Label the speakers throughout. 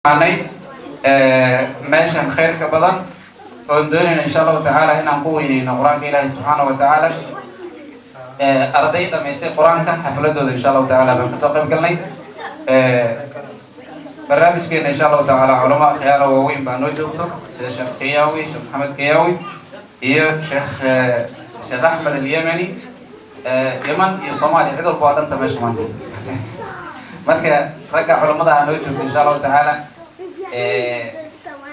Speaker 1: Aanay meeshan khayrka badan oon doonayna, insha Allahu tacaala, inaan ku weyneyno Qur-aanka Ilaahi subxaana wa tacaala. Arday dhamaystay Qur-aanka xafladooda, insha Allahu tacaala, baan kasoo qayb galnay barnaamijkeena. Insha Allahu tacaala, culamo akhyaara waaweyn baa noo joogto, sida Sheekh Kiyaawi, Sheekh Maxamed Kiyaawi iyo Sheekh Axmed Alyemani. Yeman iyo Soomaaliya cid walba waa dhanta meesha maanta. Marka ragga culamada aa noo joogto, insha Allahu tacaala.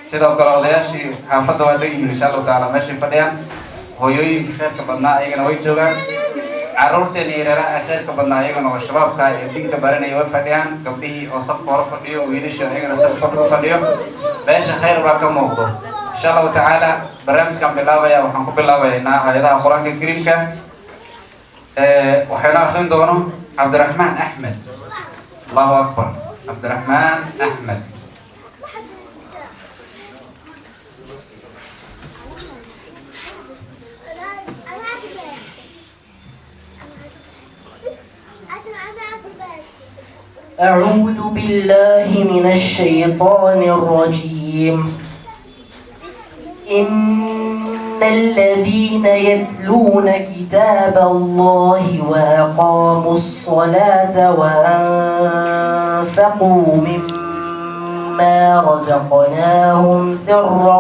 Speaker 1: Sidoo kale odayaashii xaafadda waa dhan yihiin, insha Allahu tacaala, meeshay fadhiyaan. Hooyooyinka khayrka badnaa ayagana way joogaan. Caruurteena yareeraha khayrka badnaa ayagana oo shabaabka ee dinka baranaya way fadhiyaan. Gabdhihii oo safka hore fadhiyo, wiilasha ayagana safka hore fadhiyo. Meesha khayr baa ka muuqdo, insha Allahu tacaala. Barnaamijkan bilaabaya waxaan ku bilaabaynaa aayadaha Qur-aanka Kariimka. Waxaynu akrin doono Cabdiraxmaan Axmed. Allahu akbar, Cabdiraxmaan Axmed.
Speaker 2: أعوذ بالله من الشيطان الرجيم. إن الذين يتلون كتاب الله وأقاموا الصلاة وأنفقوا مما رزقناهم سرا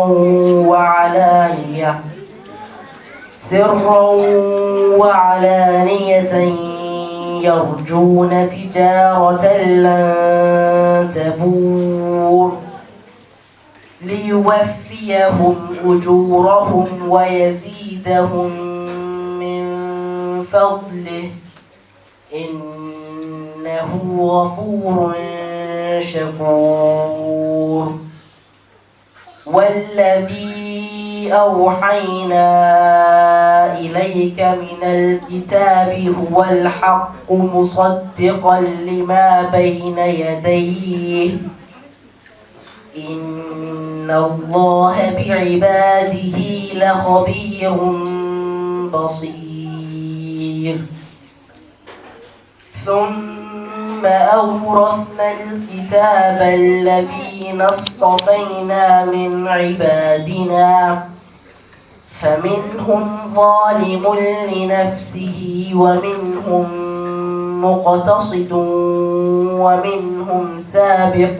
Speaker 2: وعلانية يرجون تجارة لن تبور ليوفيهم أجورهم ويزيدهم من فضله، إنه غفور شكور. والذي أوحينا إليك من الكتاب هو الحق مصدقا لما بين يديه، إن الله بعباده لخبير بصير. ثم أورثنا الكتاب الذين اصطفينا من عبادنا، فمنهم ظالم لنفسه ومنهم مقتصد ومنهم سابق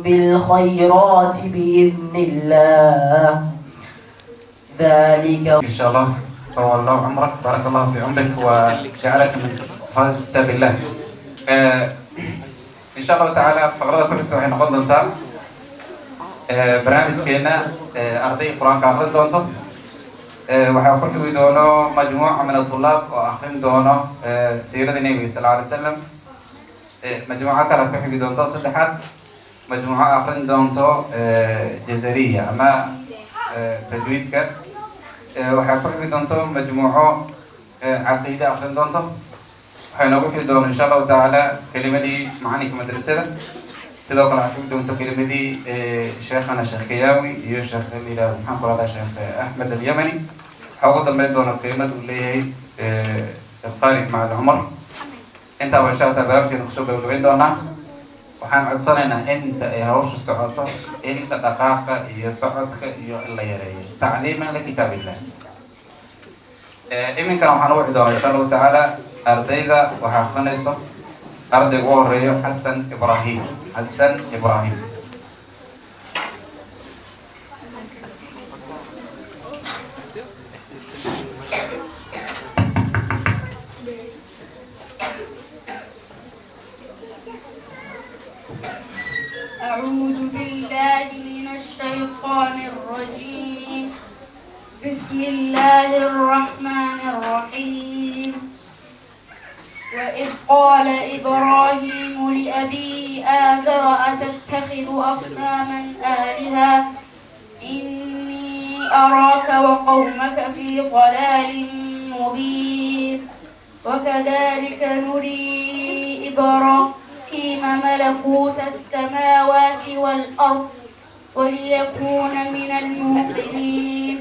Speaker 2: بالخيرات بإذن الله، ذلك
Speaker 1: إن شاء الله. طول الله عمرك، بارك الله في عمرك وجعلك من حفاظة كتاب الله. إن شاء الله تعالى, faqrada ku xigta waxay noqon doontaa barnaamijkeena arday Qur-aanka akrin doonto. Waxaa ku xigi doono majmuuca min atulaab oo akrin doono siirada Nebiga sal alay slam. Majmuuco kale ku xigi doonto saddexaad, majmuuco akrin doonto jazariya ama tajwiidka. Waxaa ku xigi doonto majmuuco caqiide akrin doonto. Waxay noogu xigi doono, insha Allahu tacaala, kelimadii macalinka madrasada. Sidoo kale waxaa xigi doonto kelimadii sheekhana Sheekh Kayaawi iyo sheekh la yihahdo, maxaan ku rahdaa, Sheekh Axmed Alyamani. Waxaa ugu dambeyn doona kelimad uu leeyahay Alqaari Macalin Cumar. Intaaba, insha Allah, barnaamijkeena kusoo gabagabayn doonaa. Waxaan codsanaynaa inta ay hawsha socoto inta dhaqaaqa iyo socodka iyo in la yareeyo, tacliiman likitaab illah. Iminkana waxaan u wici doonaa, insha Allahu tacaala, ardayda. Waxaa akrinayso ardayga ugu horeeyo, Xasan Ibrahim. Xasan Ibrahim.
Speaker 3: أعوذ بالله من الشيطان الرجيم. بسم الله الرحمن الرحيم. وإذ قال إبراهيم لأبيه آزر أتتخذ أصناما آلهة؟ إني أراك وقومك في ضلال مبين. وكذلك نري إبراهيم ملكوت السماوات والأرض وليكون من الموقنين.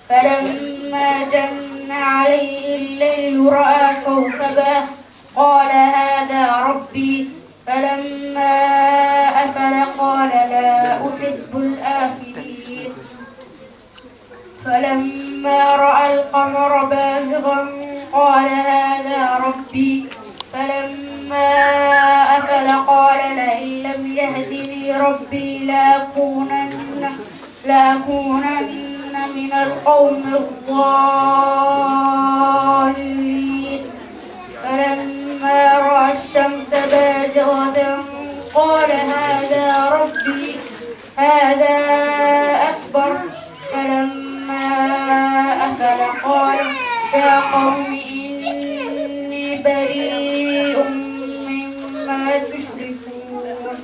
Speaker 3: فلما جن عليه الليل رأى كوكبا، قال هذا ربي. فلما أفل قال لا أحب الآفلين. فلما رأى القمر بازغا قال هذا ربي، فلما أفل قال لئن لم يهدني ربي لأكونن من القوم الضالين. فلما رأى الشمس بازغة قال هذا ربي هذا أكبر، فلما أفل قال يا قوم إني بريء مما تشركون،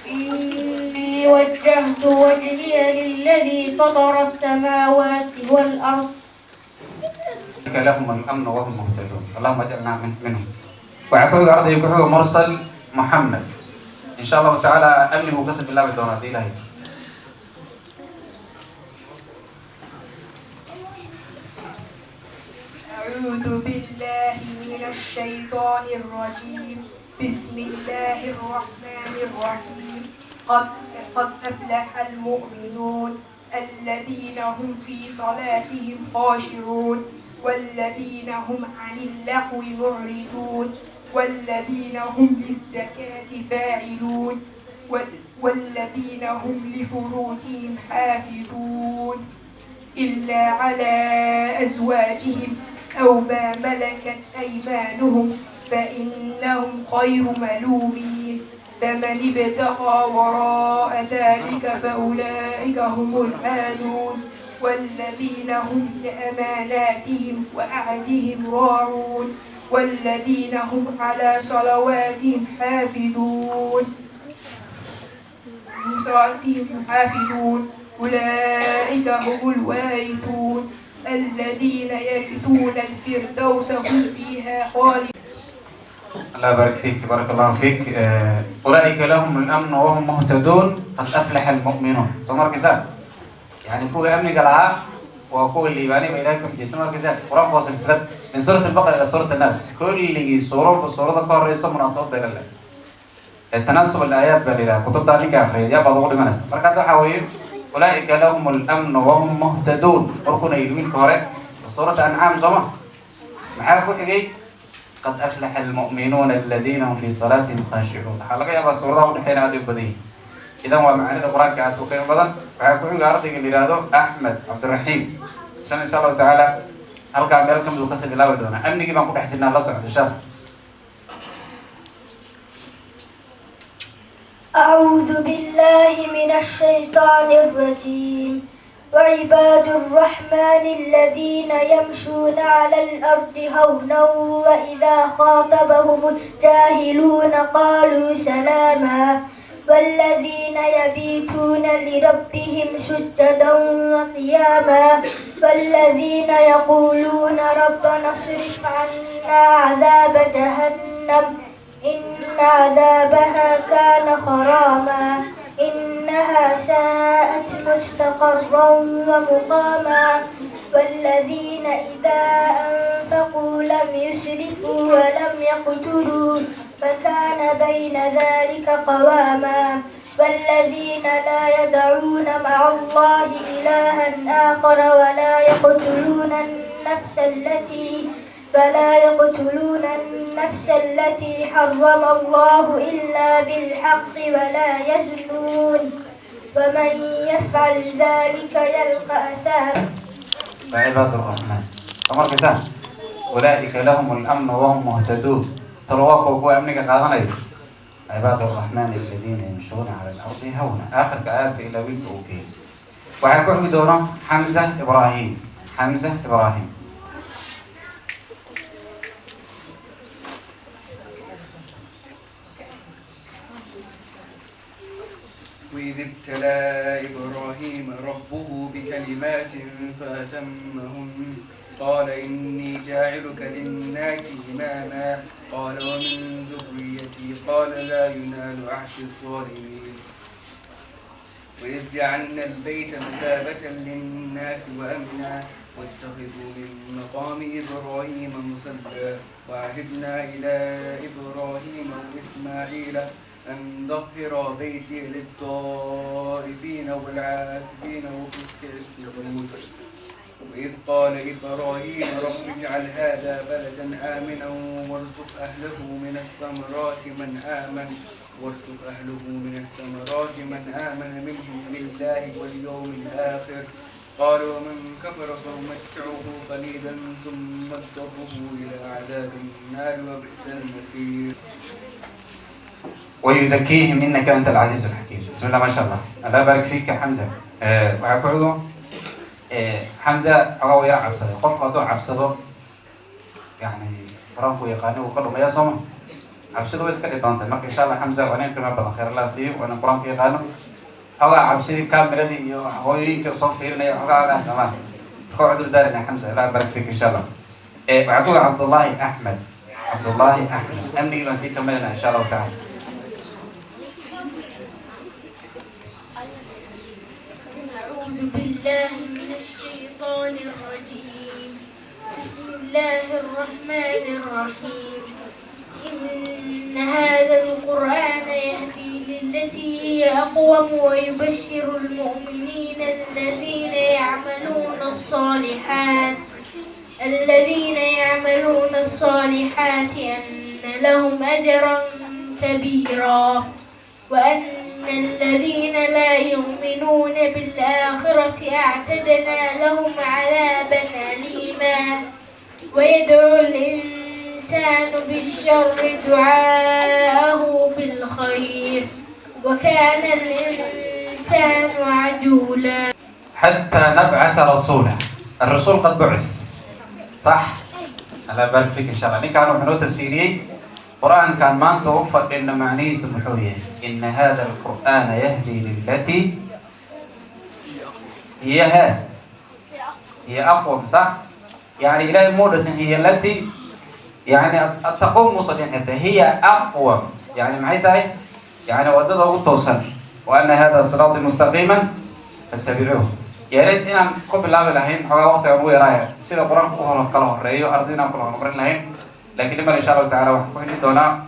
Speaker 3: إني وجهت وجهي للذي فطر السماوات والأرض.
Speaker 1: لهم الأمن وهم مهتدون، اللهم اجعلنا منهم. وعقوق أرضي يكون مرسل محمد إن شاء الله تعالى. أمني وقسم بالله بدون إلهي.
Speaker 4: أعوذ بالله من الشيطان الرجيم. بسم الله الرحمن الرحيم. قد أفلح المؤمنون الذين هم في صلاتهم خاشعون، والذين هم عن اللغو معرضون، والذين هم للزكاة فاعلون، والذين هم لفروجهم حافظون، إلا على أزواجهم أو ما ملكت أيمانهم فإنهم غير ملومين، فمن ابتغى وراء ذلك فأولئك هم العادون، والذين هم لأماناتهم وعهدهم راعون، والذين هم على صلواتهم حافظون، أولئك هم الوارثون الذين يرثون الفردوس هم فيها خالدون.
Speaker 1: الله يبارك فيك، بارك الله فيك. أولئك لهم الأمن وهم مهتدون، قد أفلح المؤمنون. سمر كسان يعني كوي أمن قالها وكوي اللي يباني بإلهكم في سمر كسان. قرآن هو سلسلة من سورة البقرة إلى سورة الناس، كل سورة وسورة ذكر رئيس مناسبة بين الله. التناسب الآيات بين الله كتب ذلك آخر يا بعض أقول مناسب. بركات حوي أولئك لهم الأمن وهم مهتدون. أركنا يلوين كهرة سورة أنعام زمان معاكم إيه؟ قد أفلح المؤمنون الذين هم في صلاتهم خاشعون. حلقة يا بس سورة ودحين هذه بدي. إذا هو معاني القرآن كأتوقع بدن. وحكوا عرضي اللي رادو أحمد عبد الرحيم. عشان إن شاء الله تعالى هلقى عملكم القصة بالله ودونا. أمني كما نقول حجنا الله سبحانه وتعالى.
Speaker 5: أعوذ بالله من الشيطان الرجيم. وعباد الرحمن الذين يمشون على الأرض هونا وإذا خاطبهم الجاهلون قالوا سلاما، والذين يبيتون لربهم سجدا وقياما، والذين يقولون ربنا اصرف عنا عذاب جهنم إن عذابها كان غراما، إنها ساءت مستقرا ومقاما، والذين إذا أنفقوا لم يسرفوا ولم يقتروا فكان بين ذلك قواما، والذين لا يدعون مع الله إلها آخر ولا يقتلون النفس التي حرم الله إلا بالحق ولا يزنون، ومن يفعل ذلك يلقى أثاما.
Speaker 1: وعباد الرحمن أمر كسان أولئك لهم الأمن وهم مهتدون. ترواك وقوة أمنك قادنا عباد الرحمن الذين يمشون على الأرض هونا. آخر آيات إلى ويك أوكي. وحيكون دوره حمزة إبراهيم. حمزة إبراهيم.
Speaker 6: وإذ ابتلى إبراهيم ربه بكلمات فأتمهن قال إني جاعلك للناس إماما قال ومن ذريتي قال لا ينال عهد الظالمين. وإذ جعلنا البيت مثابة للناس وأمنا واتخذوا من مقام إبراهيم مصلى وعهدنا إلى إبراهيم وإسماعيل أن طهر بيتي للطائفين والعاكفين والركع السجود. وإذ قال إبراهيم رب اجعل هذا بلدا آمنا وارزق أهله من الثمرات من آمن منهم بالله واليوم الآخر. قال ومن كفر فأمتعه قليلا ثم اضطره إلى عذاب النار وبئس المصير.
Speaker 1: ويزكيهم إنك أنت العزيز الحكيم. بسم الله ما شاء الله، الله يبارك فيك يا حمزة. Waxaa ku xigo Xamza xogaa waa yara cabsaday. Qofku hadduu cabsado yani qur-aanku yaqaani wuu ka dhumayaa, sooma? Cabsidu way iska dhib badan tahay. Marka insha Allah Xamza waa nin qiimo badan, khayr Allah siiyo, waa nin qur-aanka yaqaano. Xogaa cabsidii kaamiradii iyo hooyooyinka soo fiirinaya xogaa agaas amaan marka waa cudur daarina. Xamza, Allah barak fiik insha Allah. Waxaa ku xiga Cabdullaahi Axmed. Cabdullaahi Axmed, amnigii baan sii kamalina insha Allahu tacaala.
Speaker 3: أعوذ بالله من الشيطان الرجيم. بسم الله الرحمن الرحيم. إن هذا القرآن يهدي للتي هي أقوم ويبشر المؤمنين الذين يعملون الصالحات أن لهم أجرا كبيرا، وأن الذين لا يؤمنون بالآخرة أعتدنا لهم عذابا أليما. ويدعو الإنسان بالشر دعاءه بالخير، وكان الإنسان عجولا.
Speaker 1: حتى نبعث رسولا. الرسول قد بعث، صح؟ الله يبارك فيك ان شاء الله. Ninkaan wuxuu noo tafsiiriyey qur-aankan maanta u fadhina macnihiisu muxuu yahay. إن هذا القرآن يهدي للتي هي ها هي أقوم، صح؟ يعني إلهي مودس هي التي يعني تقوم مصدين حتى هي أقوم، يعني maxay tahay? Yani wadada ugu toosan. وأن هذا صراطي مستقيما فاتبعوه. Ya reyt inaan ku bilaabi lahayn xoogaa waqtiga ugu yaraaya sida qur-aanku u hor kala horeeyo arday inaan kula horumarin lahayn, laakiin dhiman insha Allahu tacala. Waxaan ku xidhi doonaa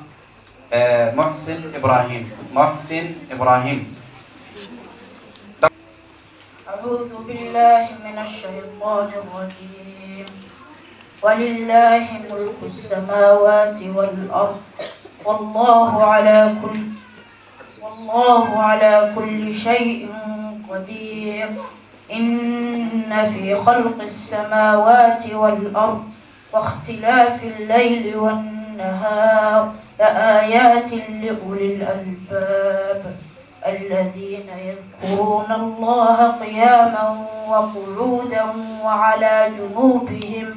Speaker 1: Muxsin Ibrahim. Muxsin Ibrahim.
Speaker 7: أعوذ بالله من الشيطان الرجيم. ولله ملك السماوات والأرض، والله على كل شيء قدير. إن في خلق السماوات والأرض واختلاف الليل والنهار لآيات لأولي الألباب الذين يذكرون الله قياما وقعودا وعلى جنوبهم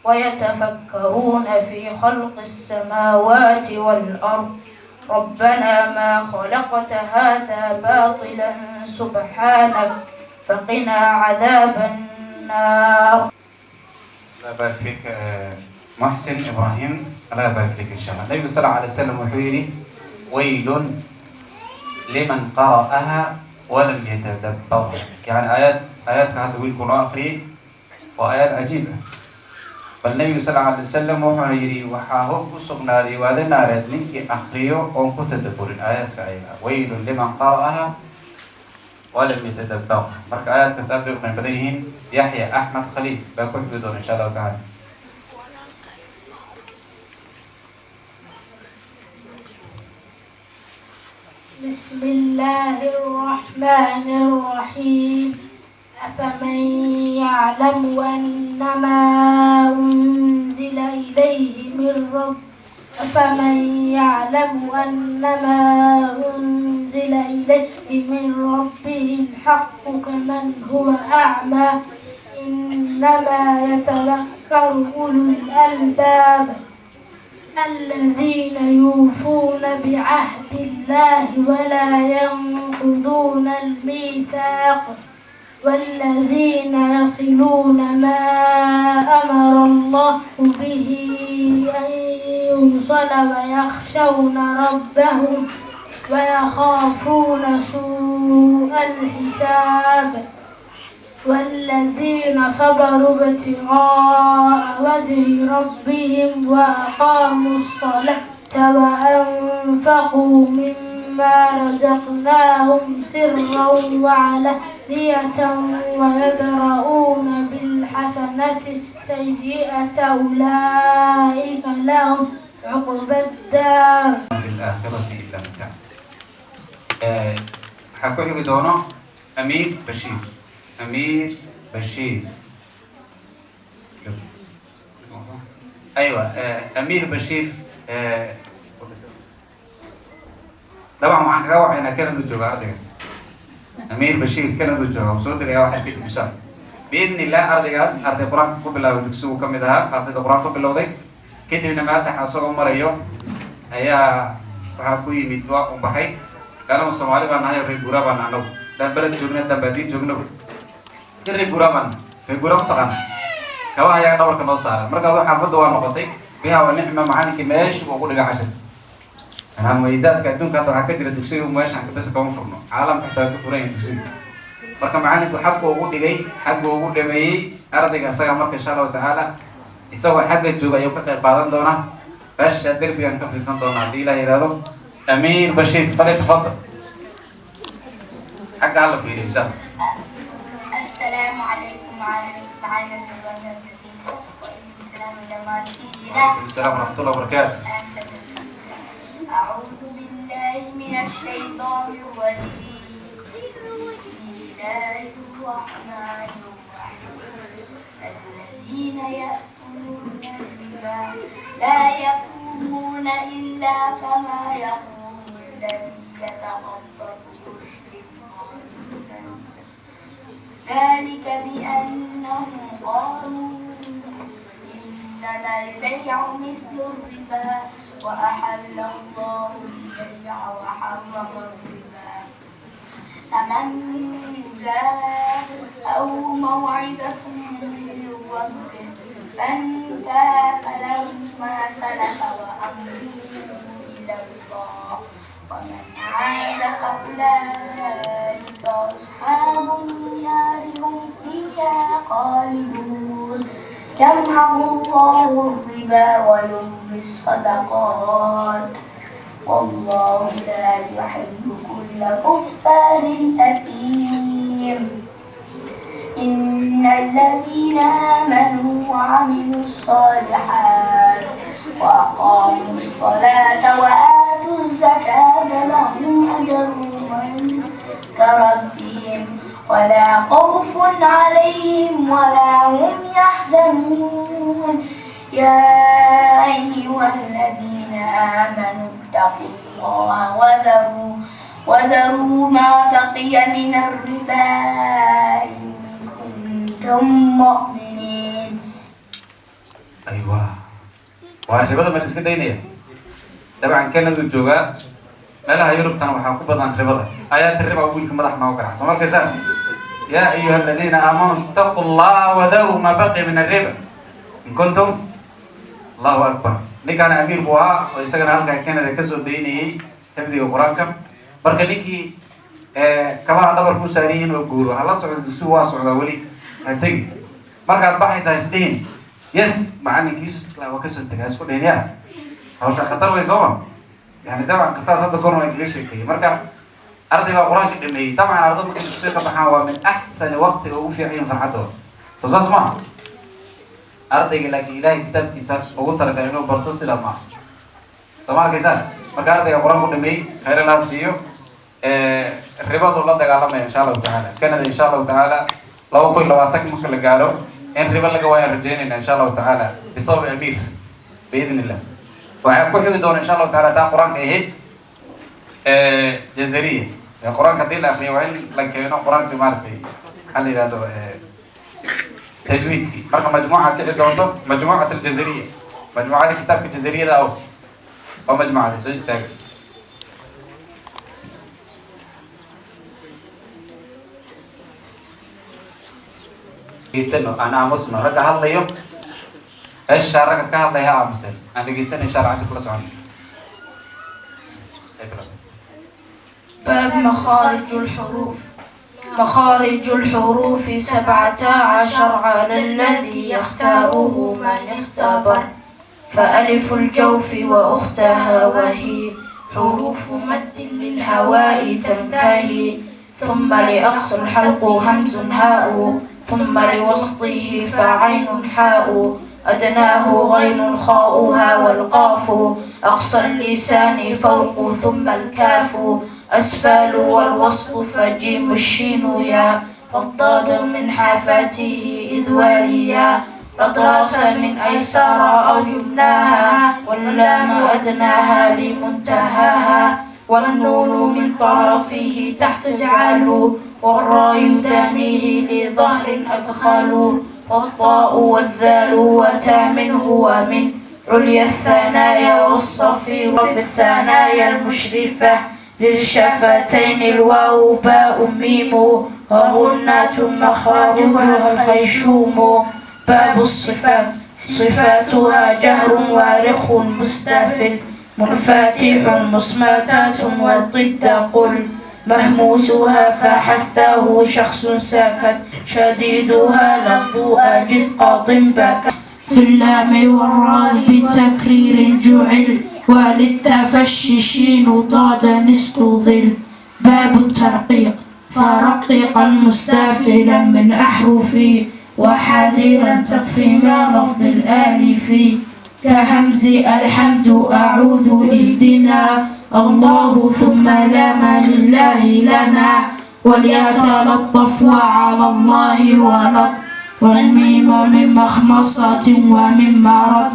Speaker 7: ويتفكرون في خلق السماوات والأرض ربنا ما خلقت هذا باطلا سبحانك فقنا عذاب النار.
Speaker 1: الله يبارك فيك محسن إبراهيم، الله يبارك فيك إن شاء الله. النبي صلى الله عليه وسلم wuxuu yidhi: ويل لمن قرأها ولم يتدبر. Yani aayaad aayaadka hadda wiilku noo akhriyey waa aayaad cajiib ah. Bal nabigu sal alla alay wasalam wuxuuna yidhi waxaa hor ku sugnaaday waada naareed ninkii akriyo oon ku tadaburin aayaadka ayaga. ويل لمن قرأها ولم يتدبر. Marka aayaadkaas aad bay u qiimo badan yihiin. Yaxya Axmed Khaliif baa ku xigi doona insha Allahu tacala.
Speaker 3: بسم الله الرحمن الرحيم. أفمن يعلم أنما أنزل إليه من رب أفمن يعلم أنما أنزل إليه من ربه الحق كمن هو أعمى إنما يتذكر أولو الألباب الذين يوفون بعهد الله ولا ينقضون الميثاق والذين يصلون ما أمر الله به أن يوصل ويخشون ربهم ويخافون سوء الحساب والذين صبروا ابتغاء وجه ربهم وأقاموا الصلاة وأنفقوا مما مما رزقناهم سرا وعلانية ويدرؤون بالحسنة السيئة أولئك لهم عقبى الدار.
Speaker 1: في الآخرة إلا متاع. Waxaa ku xigi doono Amiir Bashiir. Amiir Bashiir, aywa, Amiir Bashiir. Dabcan waxaan kaga wacaynaa Canada jooga ardaygaas. Amiir Bashiir Canada jooga, wuu soo diraya waxay kadib insha Allah biidni illah. Ardaygaas arday Qur-aanka ku bilaabay dugsigu ka mid ahaa ardayda Qur-aanka ku bilowday, kadibna meel dhex asagoo marayo ayaa waxaa ku yimid waa u baxay. Gaalama Soomaali baan nahay oo reer guuraa baan anagu, haddaan beled joogna, haddaan baadiyo joogno, iska reer guuraa baan. Reer guuraa mataqaana, kabaha ayaa dhabarka noo saara. Marka adu xaafadda waa noqotay biha waa nicma. Macalinkii meesha buu ku dhiga cashir anaa mumayizaadka adduunka. Hadda waxaa ka jira dugsiga meeshaan bes kama furno, caalamka xitaa waa ka furan yahay dugsiga. Marka macalinku xagga ugu dhigay, xagga ugu dhameeyey ardayga isaga. Marka insha Allahu tacaala isagoo xagga jooga ayuu ka qayb qaadan doonaa. Meesha derbigan ka fiirsan doonaa haddii Ilah yihahdo. Amiir Bashiir, falyatafadal. Xagga hala fiiriyo insha Allah.
Speaker 5: السلام عليكم وعلى السلام جماعتنا.
Speaker 1: وعليكم السلام ورحمة الله وبركاته.
Speaker 5: أعوذ بالله من الشيطان الرجيم. بسم الله الرحمن الرحيم. الذين يأكلون الربا لا يقومون إلا كما يقوم الذي يتخبطه الشيطان من المس، ذلك بأنهم قالوا إنما البيع مثل الربا وأحل الله البيع وحرم الربا. فمن جاءه موعظة من ربه فانتهى فله ما سلف وأمره إلى الله، ومن عاد فأولئك أصحاب النار هم فيها خالدون. يمحق الله الربا ويربي الصدقات والله لا يحب كل كفار أثيم. إن الذين آمنوا وعملوا الصالحات وأقاموا الصلاة وآتوا الزكاة لهم أجرهم عند ربهم ولا خوف عليهم ولا هم يحزنون. يا أيها الذين آمنوا اتقوا الله وذروا ما بقي من الربا إن كنتم مؤمنين.
Speaker 1: Aywa, waa ribada ma la iska daynaya? Dabcan Canada joogaa, meelaha Yurubtana waxaa ku badan ribada. Aayaat riba wiilka madax nooga garaac soo markaysaan. يا أيها الذين آمنوا اتقوا الله وذروا ما بقي من الربا إن كنتم. Allahu akbar. Ninkaan amiir buu ahaa oo isagana halkan Canada kasoo daynayay xifdiga Qur-aanka. Marka ninkii kabaha dhabar ku saaran yihiin oo guuro hala socdo, dugsigu waa socdaa weli, ha tegi. Markaad baxaysaa isdhihin yes macalinkiisu waa kasoo tegay, isku dhihin ya hawsha khatar way sooma. Yani dabcan qisaas hadda korna waan kaga sheekeeyey. Marka arday baa Qur-aanka dhameeyey. Dabcan arday markay dugsiga ka baxaan waa min axsani waqtiga ugu fiican yihiin farxaddooda, soo saas maaha ardayga? Laakiin Ilahay kitaabkiisa ugu talagalay inuu barto sidaa maaha, soo ma arkaysaan? Marka ardayga Qur-aanku dhameeyey khayr laha siiyo, ribadu la dagaalamaya insha Allahu tacaala. Canada insha Allahu tacaala 2020 marka la gaaro in ribo laga waayaan rajeynayna insha Allahu tacaala bisababi Amiir biidn illah. Waxaa ku xigi doona insha Allahu taala taa Qur-aanka ahayd jazariya. Qur-aanka haddii la akriyo waa in la keeno Qur-aanka maaragtay maxaa la yihahdo tajwiidkii. Marka majmuuca kici doonto, majmuucat aljazariya, majmuucada kitaabka jazariyada ah oo majmuucada soo istaaga. Dhegeysano, aan aamusno. Ragga hadlayo meesha, ragga ka hadlaya ha aamusen, aan dhegeysano insha Allah, casi kula socono.
Speaker 7: باب مخارج الحروف. مخارج الحروف 17 على الذي يختاره من اختبر. فألف الجوف وأختها وهي حروف مد للهواء تنتهي، ثم لأقصى الحلق همز هاء، ثم لوسطه فعين حاء، أدناه غين خاؤها والقاف، أقصى اللسان فوق ثم الكاف، أسفل والوسط فجيم الشين يا، والضاد من حافاته إذ واليا، الأضراس من أيسر أو يمناها، واللام أدناها لمنتهاها، والنون من طرفه تحت اجعلوا، والراء يدانيه لظهر أدخلوا، والطاء والذال وتا منه ومن عليا الثنايا والصفير في الثنايا المشرفة، للشفتين الواو باء ميم، وغنة مخارجها الخيشوم. باب الصفات، صفاتها جهر وارخ مستفل منفاتح مصمتات والضد قل، مهموسها فحثه شخص ساكت، شديدها لفظ أجد قاض بكت، في اللام والراء بتكرير جعل، وللتفشي شين ضاد نستظل. باب الترقيق، فرقيقا مستافلا من أحرفي، وحذيرا تخفي ما لفظ الآلف، كهمز الحمد أعوذ اهدنا، الله ثم لام لله لنا، وليتلطف وعلى الله ولط، والميم من مخمصة ومن مرض،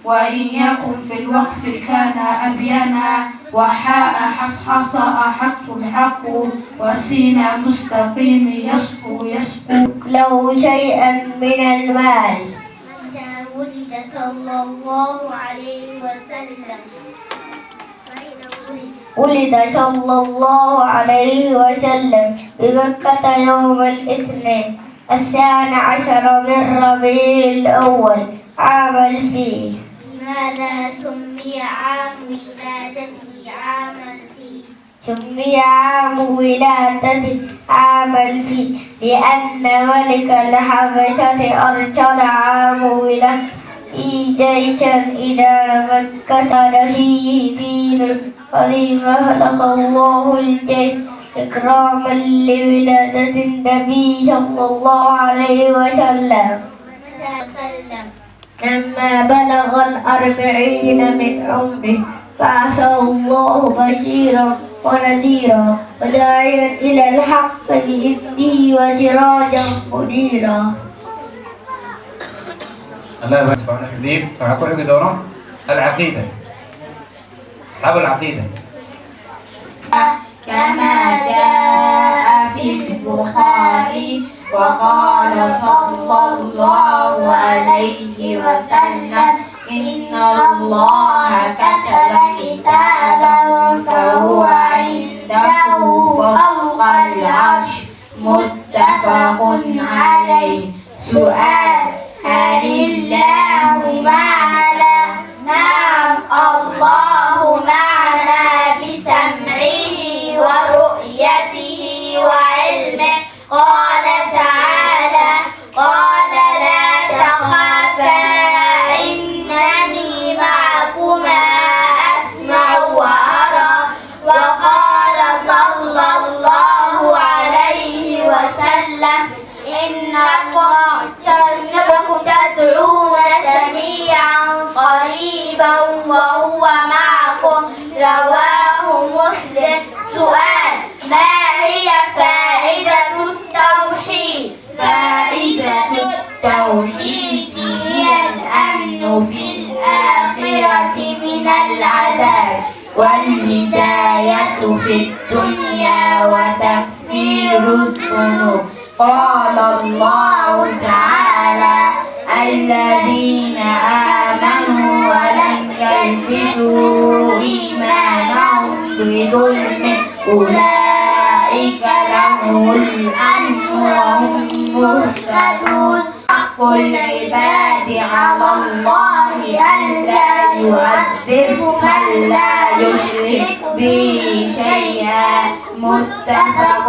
Speaker 7: وإن يكن في الوقف كان أبينا، وحاء حصحص أحط الحق، وسين مستقيم يصفو يسقو.
Speaker 5: لو شيئا من المال. متى ولد صلى الله عليه وسلم؟ ولد صلى الله عليه وسلم بمكة يوم الاثنين 12 من ربيع الأول عام الفيل. لماذا سمي عام ولادته عام الفيل؟ سمي عام ولادته عام الفيل لأن ملك الحبشة أرسل عام ولادته جيشا إلى مكة فيه فيل عظيم، فخلق الله الجيش إكراما لولادة النبي صلى الله عليه وسلم. لما بلغ 40 من عمره بعثه الله بشيرا ونذيرا وداعيا إلى الحق بإذنه وسراجا منيرا.
Speaker 1: الله سبحانه العقيدة، أصحاب العقيدة.
Speaker 8: كما جاء في البخاري، وقال صلى الله عليه وسلم: إن الله كتب كتابا فهو عنده فوق العرش. متفق عليه. سؤال: هل الله معنا؟ نعم، الله معنا بسمعه ورؤيته وعلمه. قال تعالى: قال لا تخافا إنني معكما أسمع وأرى. وقال صلى الله عليه وسلم: إنكم تدعون سميعا قريبا وهو معكم. رواه مسلم. سؤال: ما هي فائدة التوحيد؟
Speaker 9: فائدة التوحيد هي الأمن في الآخرة من العذاب، والهداية في الدنيا، وتكفير الذنوب. قال الله تعالى: الذين آمنوا ولم يلبسوا إيمانهم بظلم أولئك لهم الأمن وهم مهتدون. حق العباد على الله ألا يعذب من لا يشرك به شيئا. متفق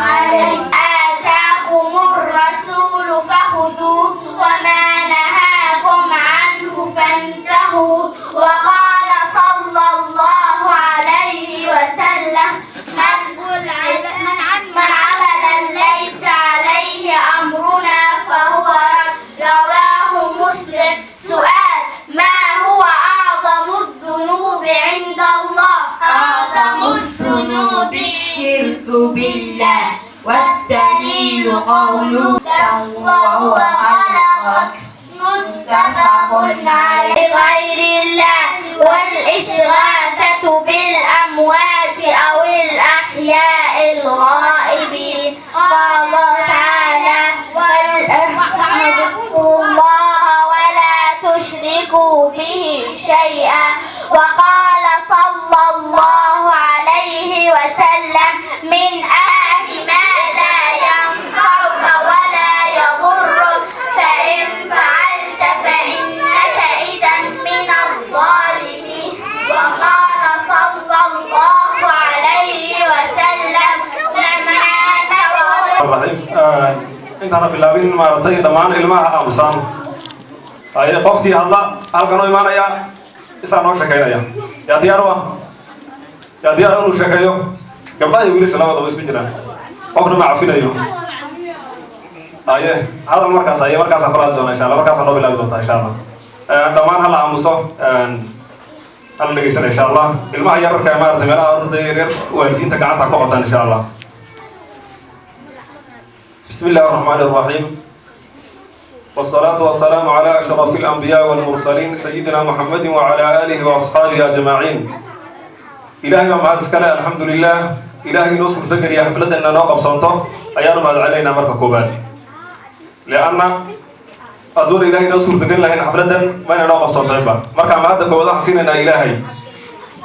Speaker 9: عليه.
Speaker 8: آتاكم الرسول فخذوه وما نهاكم عنه فانتهوا. وقال صلى الله عليه
Speaker 9: بالله. والدليل قوله وهو خلقك، متفق عليه.
Speaker 8: غير الله والاستغاثة بالأموات أو الأحياء الغائبين. قال الله تعالى: واعبدوا الله ولا تشركوا به شيئا. وقال صلى الله عليه وسلم: من أهل ما لا ينفعك ولا يضرك، فإن فعلت فإنك إذا من الظالمين. وقال صلى الله عليه وسلم: من عاد
Speaker 10: Raxiim. Intaana bilaabin, maaragtay, dhammaan ilmaha aamusaan. Haye, qofkii hadla halkan u imaanaya, isaa noo sheekeynaya. Yaa diyaar u ah? Yaa diyaar inuu sheekeeyo? Gabdhaha iyo wiilasha labadaba isku jiraan, qofna ma cafinayo. Haye, hadal markaas. Haye, markaasaan kula hadli doona, insha Allah. Markaasaan noo bilaabi doontaa, insha Allah. Dhammaan hala aamuso, hala dhegeysana, insha Allah. Ilmaha yararka, maaragtay, meelaha ordaya yaryar, waalidiinta gacanta ku qabtaan, insha Allah. بسم الله الرحمن الرحيم، والصلاة والسلام على أشرف الأنبياء والمرسلين، سيدنا محمد وعلى آله وأصحابه أجمعين. إلهي ما mahad iska leh, الحمد لله. Ilaahay inoo suurtageliya xafladeenna noo qabsoonto ayaanu mahad celinaynaa marka koobaad, lianna hadduuna Ilahay inoo suurtagelin lahayn, xafladdan mayna noo qabsoontayba. Marka mahadda koowaad waxaan siinaynaa Ilaahay,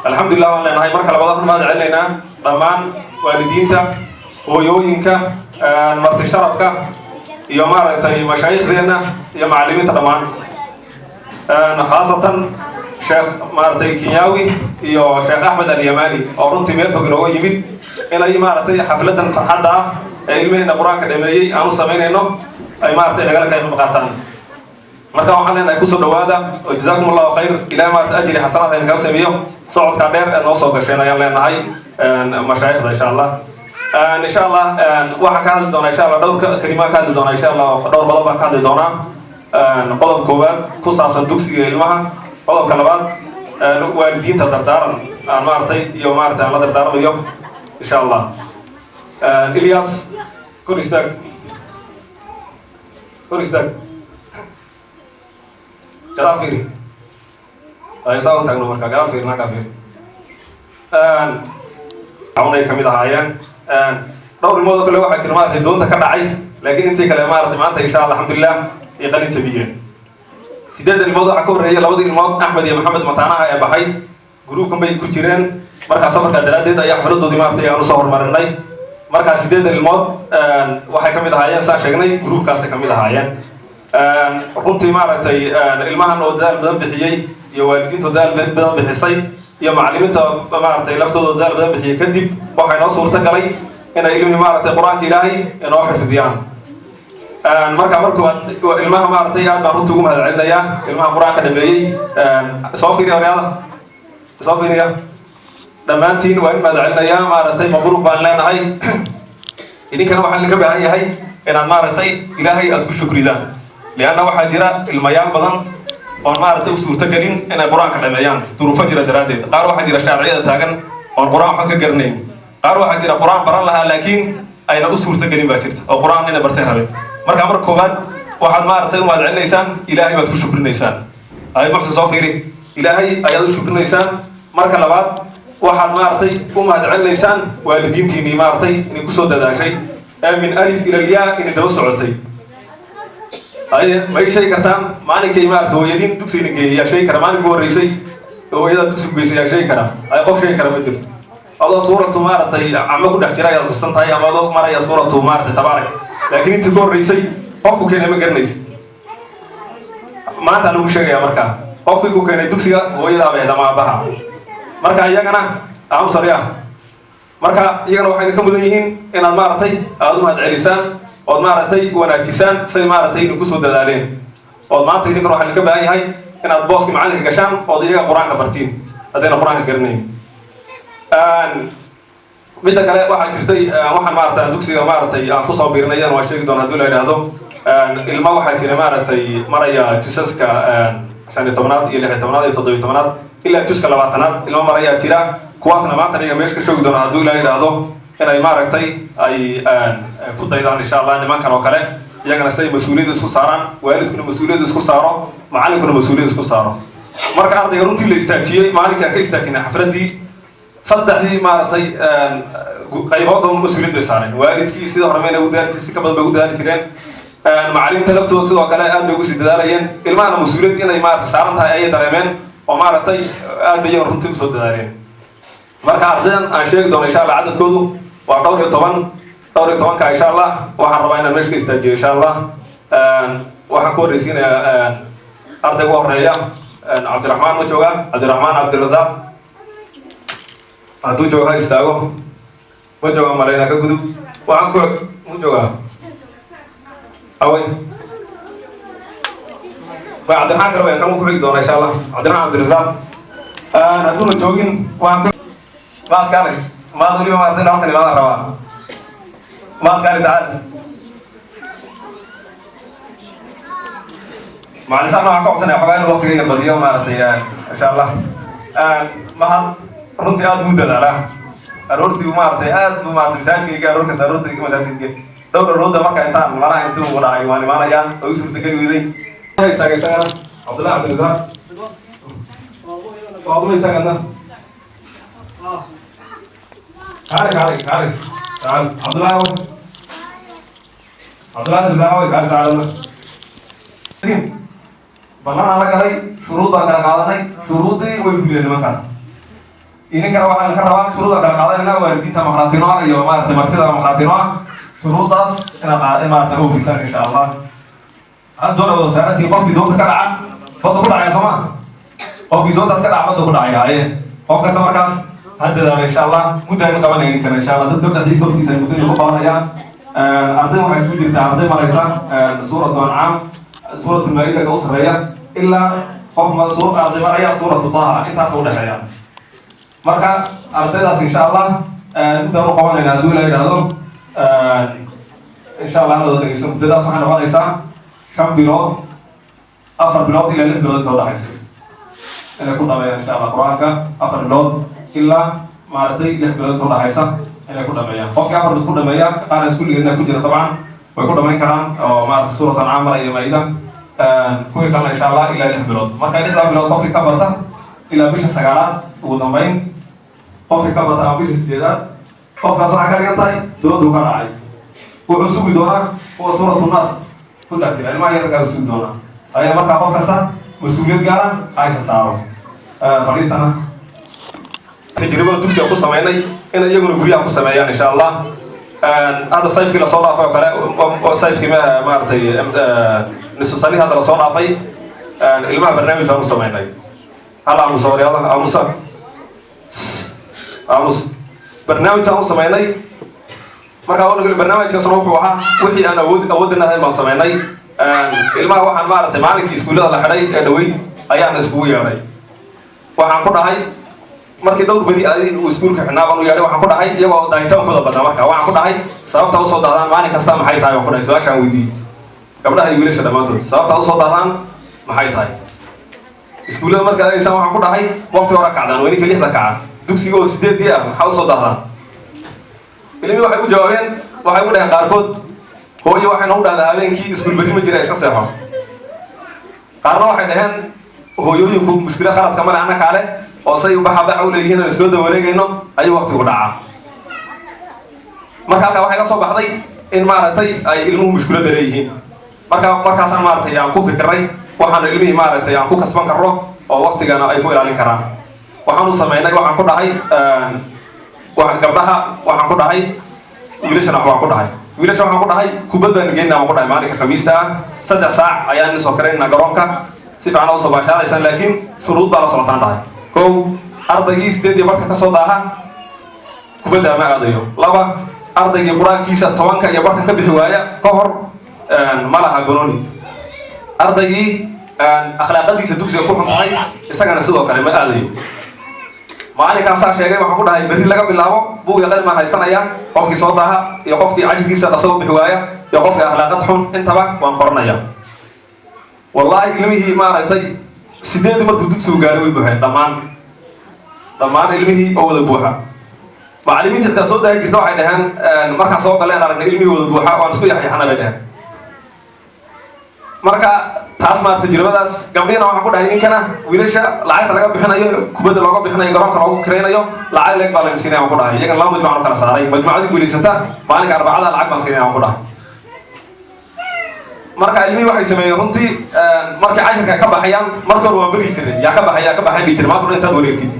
Speaker 10: alxamdulilah waan leenahay. Marka labaad waxaan mahad celinaynaa dhammaan waalidiinta, hooyooyinka, marti sharafka iyo, maaragtay, mashaayiikhdeenna iyo macallimiinta dhammaan, khaasatan Sheekh, maaragtay, Kenyawi iyo Sheekh Axmed Alyamani oo runtii meel fog inooga yimid inay, maaragtay, xafladan farxadda ah ee ilmiheena Qur-aanka dhameeyey aan u samaynayno ay, maaragtay, nagala qayb qaataan. Marka waxaan leenahay kusoo dhawaada oo جزاكم الله خير. Ilahay, maaragtay, ajri xasanaad ayna kaga sameeyo socodka dheer ee noo soo gasheen ayaan leenahay mashaayikhda, insha Allah. Insha Allah waxaan ka hadli doonaa, insha Allah, dhowr kalimaa ka hadli doonaa, insha Allah. Dhowr qodob baan ka hadli doonaa. Qodob koowaad ku saabsan dugsiga ilmaha. Qodobka labaad, waalidiinta dardaaran aan, maaragtay, iyo, maaragtay, aan la dardaarmayo, insha Allah. Ilyas, kor istaag, kor istaag, gadaal fiiri. Ay saa u taagno. Marka gadaal fiiri, nagaa fiiri. Ay kamid ahaayeen dhowr ilmood oo kale waxaa jira, maaragtay, doonta ka dhacay, laakiin intii kale, maaragtay, maanta, insha Allah, alxamdulilah, ay qalin jabiyeen. 8 ilmood waxaa ka horreeyay labadii ilmood, Axmed iyo Maxamed, mataanaha ee baxay. Gruubkan bay ku jireen. Markaa safarkaa daraaddeed ayaa xafladoodii, maaragtay, aan usoo horumarinay. Markaa 8 ilmood waxay ka mid ahaayeen, saan sheegnay, gruubkaasay ka mid ahaayeen. Runtii, maaragtay, ilmahan oo dadaal badan bixiyey iyo waalidiinta oo dadaal badan bixisay iyo macallimiinta, maaragtay, laftooda oo dadaal badan bixiyey kadib, waxaa inoo suurta galay inay ilmihii, maaragtay, Qur-aanka Ilaahay inoo xifdiyaan. Marka markoobaad ilmaha, maaragtay, aad baan runtii ugu mahad celinayaa ilmaha Qur-aanka dhameeyey. Soo fiiriya, horyaada, soo fiiriya. Dhammaantiin waa in mahad celinayaa, maaragtay, mabruuq baan leenahay. Idinkana waxaan idinka baahan yahay inaad, maaragtay, Ilaahay aad ku shukridaan, lianna waxaa jira ilmayaal badan oon, maaragtay, u suurtagelin inay Qur-aanka dhameeyaan duruufo jira daraaddeed. Qaar waxaa jira shaariciyada taagan oon Qur-aan waxba ka garanayn. Qaar waxaa jira Qur-aan baran lahaa laakiin ayna u suurtagelin baa jirta, oo Qur-aan inay bartay rabeen. Marka marka koowaad waxaad, maaragtay, u mahad celinaysaan Ilaahay, baad ku shukrinaysaan. Ay Muxsin, soo fiiri. Ilaahay ayaad u shukrinaysaan. Marka labaad waxaad, maaragtay, u mahad celinaysaan waalidiintiinii, maaragtay, inay kusoo dadaashay ee من ألف إلى الياء inay daba socotay. Haye, ma ii sheegi kartaan maalinkay, maaragtay, hooyadiin dugsigina geeyay? Yaa sheegi kara maalinkii horreysay hooyada dugsigu geysay? Yaa sheegi kara? Ay, qof sheegi kara ma jirto. Adoo suuratu, maaragtay, Camo ku dhex jira ayaad xusan tahay, ama adoo maraya suuratu, maaragtay, Tabaarak, laakiin intii ka horreysay qofku keenay ma garanaysid. Maanta lagu sheegaya markaa qofkii ku keenay dugsiga hooyadaa bay ama aabaha. Marka iyagana aamusari ah. Marka iyagana waxay ka mudan yihiin inaad, maaragtay, aada u mahad celisaan ood, maaragtay, wanaajisaan say, maaragtay, idinku soo dadaaleen. Ood maanta idinkana waxaa idinka baahan yahay inaad booski macalinka gashaan ood iyaga Qur-aanka bartiin haddayna Qur-aanka garanayn. Midda kale, waxaa jirtay waxaan, maaragtay, aan dugsiga, maaragtay, aan kusoo biirnay, iyana waan sheegi doona haddii la yidhaahdo. Ilma waxaa jira, maaragtay, maraya jusaska 15aad iyo 16aad iyo 17aad ilaa juska 20aad ilmo marayaa jira. Kuwaasna maanta iyaga meesha ka shoogi doona hadduu Ilaa yidhaahdo. Inay maaragtay ay ku daydaan, insha Allah, nimankan oo kale iyagana si ay mas-uuliyadda isku saaraan, waalidkuna mas-uuliyadda isku saaro, macallinkuna mas-uuliyadda isku saaro. Marka ardayga runtii la istaajiyey, maalinkaan ka istaajinay xafladdii, saddexdii maaragtay qaybood oo mas-uuliyad bay saareen. Waalidkii sida hore mayna ugu dadaali, si ka badan bay ugu dadaali jireen. Macallimiinta laftooda sidoo kale aad bay ugu sii dadaalayeen. Ilmahana mas-uuliyad inay maaragtay saaran tahay ayay dareemeen oo maaragtay aad bay iyagan runtii usoo dadaaleen. Marka ardaydan aan sheegi doono, insha Allah, cadadkoodu waa 14. 14-ka, insha Allah, waxaan rabaa inaan meesha ka istaajiyo, insha Allah. Waxaan ku horreysiinayaa ardayga ugu horeeya. Cabdiraxmaan ma joogaa? Cabdiraxmaan Cabdirasaaq hadduu joogo ha istaago. Ma jooga malaynaa, ka gudub. Waxaan ku mu joogaa away ma Cabdiraxmaan kale wayan kan ku xigi doona, insha Allah. Cabdiraxmaan Cabdirasaaq hadduuna joogin, waxaan ku maad kaalay, maad weliba maartay halkan imaadaan rabaa. Maad kaali, tacaal. Macalin saxna waxaan ka codsanaya xogaa inuu waqtiga yar badiyo maaragtay, insha Allah. Mahad runtii aad buu dadaalaa. Aroortii maaragtay aad buu maaragtay masaajidka aroor kasta, aroortii masaajidka dhowr arooda. Marka intaan malaha intii uu dhahay waan imaanayaa oo u suurtageli weyday. Istaaga isagana, Cabdullahi Cabdirasaaq. Waaduma istaagana. Kaali, kaali, kaali, tacaal. Cabdullahi, Cabdullahi Cabdirasaaq, away, kaali, tacaal. Ballan aan la galay, shuruud baan kala qaadanay, shuruuddii way fuliyeen nimankaas. Idinkana waxaan ka rabaa shuruudaan kala qaadanayna, waalidiinta makhaatino ah iyo maaragtay martida makhaatino ah, shuruuddaas inaad maaragtay oofisaan, insha Allah. Hal doona wada saarantii, qofkii doonta ka dhaca badda ku dhacaya, soo ma? Qofkii doontaas ka dhaca badda ku dhacaya. Haye, qof kasta markaas ha dadaalo, insha Allah. Muddo aynu qabanaya idinkana, insha Allah. Dadka dhexdiisa hortiisa ay muddada ku qabanayaan. Arday waxaa isku jirta arday maraysa Suuratu Ancaam, Suuratu Maa'ida ka u sarreeya, ilaa qof ma arday maraya Suuratu Taha, intaas u dhexeeya. Marka ardaydaas, insha Allah, muddaan u qabanayna hadduu la yidhaahdo, insha Allah, na wada dhegeyso. Muddadaas waxay noqonaysaa 5 bilood, 4 bilood ilaa 6 bilood inta udhexaysa inay ku dhameeyaan, insha Allah, Qur-aanka. 4 bilood ilaa maaragtay 6 bilood inta udhexaysa inay ku dhameeyaan. Qofkii 4 bilood ku dhameeya, qaar iskuuligeena ku jira dabcan way ku dhamayn karaan oo maaragtay Suurat Ancaam iyo Maa'ida. Kuwii kalena, insha Allah, ilaa 6 bilood. Marka 6-daa bilood qofkii ka bata, ilaa bisha sagaalaad ugu dambeyn qofkii ka bata ama bisha sideedaad, qofkaas waxaa ka dhigan tahay doontuu ka dhacay. Wuxuu sugi doonaa kuwa Suuratu Naas ku dhex jira, ilmaha yararkaa u sugi doonaa ayaa. Markaa qof kasta mas-uuliyad gaara ha isa saaro. Fadhiistana. Tajribada dugsiga ku sameynay in iyaguna guryaha ku sameeyaan, insha Allah. Hadda sayfkii lasoo dhaafay oo kale, sayfkii maaragtay nisfu sani hadda lasoo dhaafay, ilmaha barnaamij baan u sameynay. Hal aamusa, waryaada, aamusa, aamus. Barnaamij baan u sameynay. Markaa oo barnaamijkaasna wuxuu ahaa wixii aan awood awoodana ahayn baan sameynay. Ilmaha waxaan maaragtay maalinkii iskuullada la xidhay ee dhaweyd ayaan iskugu yeedhay. Waxaan ku dhahay, markii dhowr beri adi uu iskuulka xidhnaa baan u yeedhay. Waxaan ku dhahay, iyagoo daahitaankooda badnaa, marka waxaan ku dhahay, sababta usoo dahdaan maalin kasta maxay tahay? Baan ku dhahay. Su-aashaan weydiiyey gabdhaha iyo wiilasha dhammaantood, sababta usoo dahdaan maxay tahay iskuullada markaad adeysaan? Waxaan ku dhahay, waqti hore kacdaan, waa ninka 6-da kaca, dugsiga oo 8-dii ah, maxaa usoo dahdaan? Ilmihii waxay ku jawaabeen, waxay ku dhaheen qaarkood, hooyo waxay nagu dhahdaa habeenkii iskuul berri ma jira, iska seexo. Qaarna waxay dhaheen, hooyooyinku mushkilo khaladka male, anna kaale oo say baxa baxa u leeyihiin aan iskoo daba wareegayno ayuu waqtigu dhacaa. Marka halkaa waxay ka soo baxday in maaragtay ay ilmuhu mushkiladda leeyihiin. Marka markaasaan maaragtay aan ku fikirnay waxaanu ilmihii maaragtay aan ku kasban karno oo waqtigana ay ku ilaalin karaan. Waxaanu sameynay, waxaan ku dhahay gabdhaha, waxaan ku dhahay wiilashana, waxbaan ku dhahay wiilasha, waxaan ku dhahay kubad baanu geynaa, waan ku dhahay maalinka Khamiista ah 3 saac ayaan idin soo karaynaa garoonka, si fiican usoo baashaadaysaan, laakiin shuruud baa la socotaan dhahay. Kow, ardaygii 8:15 ka soo daaha kubadda ma aadayo. Laba, ardaygii Qur-aankiisa 10:30 ka bixi waaya ka hor ma laha banooni. Ardaygii akhlaaqadiisa dugsiga ku xun tahay isagana sidoo kale ma aadayo. Maalinkaasaa sheegay, waxaan ku dhahay berri laga bilaabo buug iyo qalin baan haysanaya. Qofkii soo daaha iyo qofkii cashirkiisa dhasoo bixi waaya iyo qofkii akhlaaqad xun intaba waan qoranaya. Wallaahi ilmihii maaragtay 8-dii markuu dugsigu gaaray way buuxeen dhammaan, dhammaan ilmihii oo wada buuxa. Macallimiinta xitaa soo daahi jirta waxay dhaheen, markaan soo galeen aragnay ilmihooda buuxa, waan isku yaxyaxana, bay dhaheen. Marka taas maarata tajribadaas gabdhihina waxaan ku dhahay, ninkana wiilasha lacagta laga bixinayo, kubadda looga bixinayo, garoonka loogu kiraynayo, lacag leeg baa laga siinaya, waan ku dhahay. Iyagana laba majmuuc u kala saaray. Majmuucadii guulaysata maalinka Arbacada lacag baan siinaya, waan ku dhahay. Marka ilmihii waxay sameeyeen runtii, markay cashirka ka baxayaan, marka hore waan bergi jirnay, yaa ka baxay, yaa ka baxay dhihi jirnay, maanta dhan intaad wareegtid.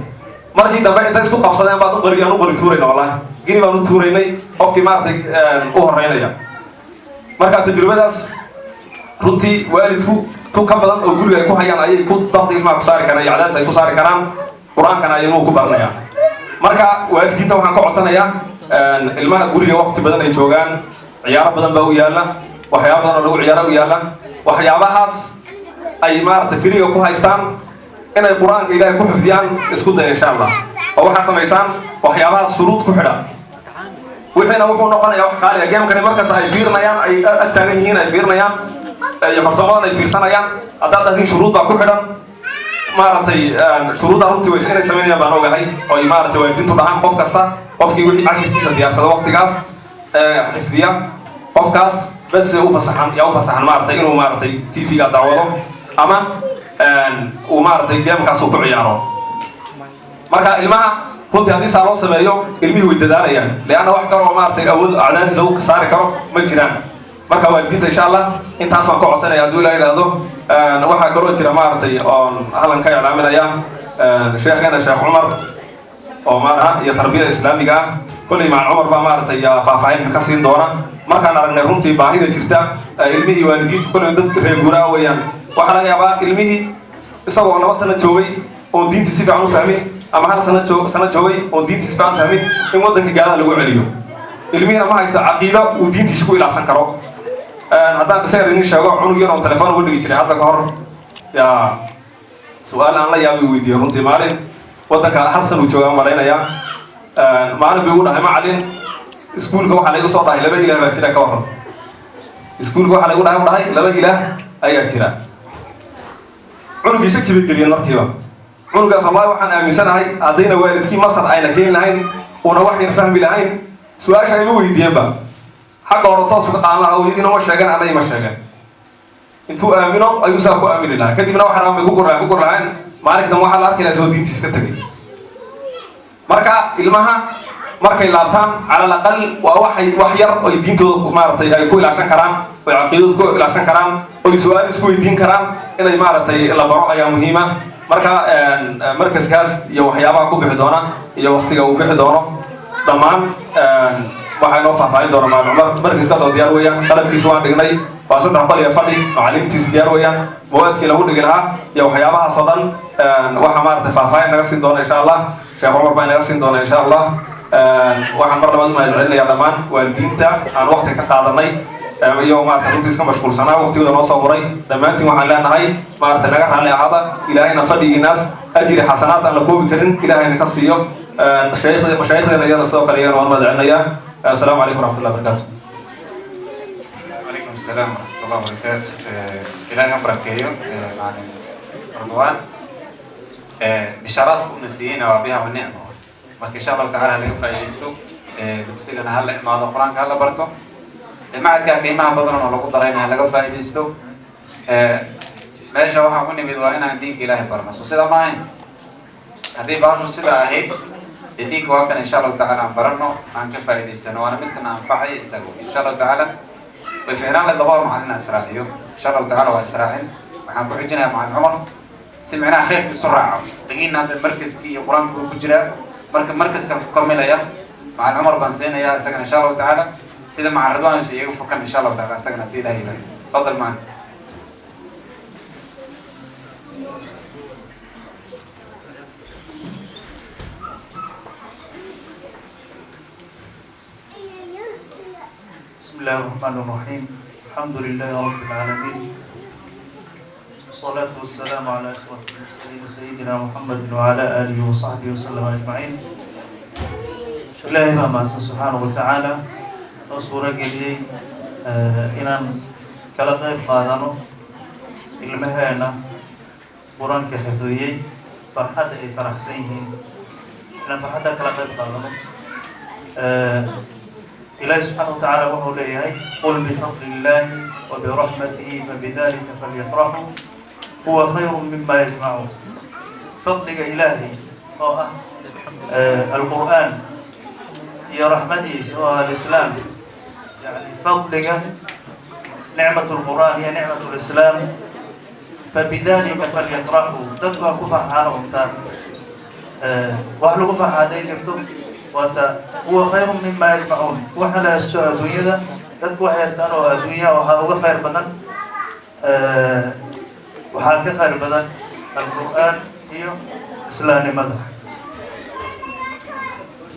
Speaker 10: Markii dambe intay isku qabsadeen baad u qori, aan u qori tuurayna, wallahi gini baan u tuuraynay qofkii maaragtay u horeynaya. Marka tajribadaas runtii waalidku tu ka badan oo guriga ay ku hayaan ayay ku dabdi ilmaha ku saari karaan iyo cadaadis ay ku saari karaan, Qur-aankana ay ilmuhu ku baranayaan. Marka waalidiinta waxaan ka codsanayaa, ilmaha guriga waqti badan ay joogaan, ciyaaro badan baa u yaalla, waxyaaba badan oo lagu ciyaaro u yaalla, waxyaabahaas ay maaragtay firiga ku haystaan inay Qur-aanka Ilaahay ku xifdiyaan isku daya, insha Allah. Oo waxaad samaysaan waxyaabahaas shuruud ku xidha. Wixiina wuxuu noqonayaa wax qaali ah. Gamekani markasta ay fiirinayaan, ay ag taagan yihiin, ay fiirinayaan, iyo kartoomadan ay fiirsanayaan, haddaad dhahdin shuruud baa ku xidhan, maaragtay shuruudda runtii ways inay samaynayaan baan ogahay, oo ay maaragtay waalidiintu dhahaan qof kasta, qofkii wixii cashirkiisa diyaarsada waqtigaas xifdiya, qofkaas bas u fasaxan, yaa u fasaxan maaragtay inuu maaragtay TV-ga daawado ama uu maaragtay gamekaas uu ku ciyaaro. Marka ilmaha runtii haddii saa loo sameeyo, ilmihii way dadaalayaan, leanna wax kaloo maaragtay awood cadaadis lagu saari karo ma jiraan. Marka waalidiinta, insha Allah, intaas waan ka codsanaya hadduu Ilaah yidhaahdo. Waxaa kaloo jira maaragtay oon halkan ka iclaaminaya sheekheena Sheekh Cumar oo maara iyo tarbiyada islaamiga ah. Kolley Macal Cumar baa maaragtay faahfaahin ka siin doona. Markaan aragnay runtii baahida jirta, ilmihii waalidiintu kolley dad reer guuraa weeyaan. Waxaa laga yaabaa ilmihii isagoo 2 sano joogay oon diinta si fiican u fahmin, ama 1 sano sano joogay oon diinta si fiican u fahmin, in waddanka gaalada lagu celiyo. Ilmihiina ma haysto caqiido uu diintiisa ku ilaacsan karo. Haddaan qisa yar idin sheego, cunug yar oon telefoon uga dhigi jiray hadda ka hor yaa su-aal aan la yaabay weydiiyey runtii. Maalin waddanka 1 san uu joogaa malaynayaa, maalin bay ugu dhahay, "Macalin, iskuulka waxaa laygu soo dhahay laba ilaah baa jira, ka warran? Iskuulka waxaa laygu dhahay, u dhahay, laba ilaah ayaa jira." Cunugii shaki bay geliyeen markiiba. Cunugaas wallahi waxaan aaminsanahay haddayna waalidkii Masar ayna keeni lahayn, una wax yar fahmi lahayn, su-aasha ima weydiiyeenba, xagga hore toos uga qaadan lahaa. Hooyadiina ma sheegan, anna ima sheegan. Intuu aamino ayuu saa ku aamini lahaa. Kadibna waxa rabaan bay ku gor ku gor lahayn. Maalinka dambe waxaa la arki lahaa soo diintiis ka tegay. Marka ilmaha markay laabtaan, cala alaqal waa waxay wax yar oy diintooda maaragtay ay ku ilaashan karaan, oy caqiidadooda ku ilaashan karaan, oy su-aal isku weydiin karaan, inay maaragtay la baro ayaa muhiima. Marka markaskaas iyo waxyaabaha ku bixi doona iyo waqtiga uu bixi doono dhammaan waxaa inoo faahfaahin doona Maal Cumar. Markaska doo diyaar weeyaan, qalabkiisa waan dhignay, waa 3 qol iyo fadhi, macalimiintiisa diyaar weeyaan, mawaadkii lagu dhigi lahaa iyo waxyaabahaas oo dhan waxaa maaragtay faahfaahin naga siin doona, insha Allah, Sheekh Cumar baa inaga siin doona, insha Allah. Waxaan mar labaad u mahad celinayaa dhammaan waalidiinta aan waqti ka qaadanay iyo maarata runtii iska mashquulsanaa, waqtigooda noo soo huray. Dhammaantiin waxaan leenahay maarata naga raalli ahaada. Ilaahayna fadhigiinaas ajri xasanaad aan la koobi karin Ilaahayna ka siiyo. Mashaayikhdeena iyana sidoo kale iyana waan mahad celinayaa. Assalaamu calaykum waraxmatullahi wabarakaatu.
Speaker 1: وعليكم السلام ورحمة الله وبركاته. إلهي بركيه معلم رضوان، بشارات نسينا وبها والنعمة. Marka insha Allahu tacala laga faa'iidaysto, dugsigana hala imaado, Qur-aanka hala barto, macadka qiimaha badan oo lagu darayna ha laga faa'iidaysto. Meesha waxaa ku nimid waa inaan diinka Ilaahay barno, so sidaa ma ahayn? Haddii baashu sidaa ahayd dee diinka waa kan, insha Allahu tacala aan barano, aan ka faa'iidaysano, waana midkan anfacaya isagu, insha Allahu tacaala. Way ficnaan lahayd labada macalin inaan israaciyo, insha Allahu tacala. Waa israacin. Waxaan ku xijinayaa Macalin Cumar si micnaha khayrku isu raaco. Dhagiina hadda markaskii iyo Qur-aanka uu ku jiraa, marka markaskan ku kamilaya Macalin Cumar baan siinayaa isagana, insha Allahu tacaala, sida Macalin Ridwaan iyaga fukan, insha Allahu taala, isagana haddii Ilaha ilahay. Tafadal macalin.
Speaker 11: بسم الله الرحمن الرحيم. الحمد لله رب العالمين، والصلاة والسلام على أشرف المرسلين سيدنا محمد وعلى آله وصحبه وسلم أجمعين. Ilaahay baa mahadsan subxaanahu wa tacaala noo suuro geliyey inaan kala qayb qaadano ilmaheena Qur-aanka xifdiyey, farxadda ay faraxsan yihiin inaan farxadda kala qayb qaadano. Ilaahi subxaana wa tacaala wuxuu leeyahay: "Qul bifadli illaahi wa biraxmatihi fabidalika falyafraxuu huwa khayru mima yajmacuun." Fadliga Ilaahay oo ah Alqur'aan iyo raxmadiisa oo ah Alislaam, yani fadliga nicmat lqur'aan iyo nicmat lislaam, fabidalika falyafraxuu, dadku ha ku farxaan untaan. Wax lagu farxa hadday jirto waata huwa khayru mima yajmacuun. Waxa la haysto adduunyada, dadku waxay haystaan oo adduunya, waxaa uga khayr badan, waxaa ka khayr badan Alqur'aan iyo islaamnimada.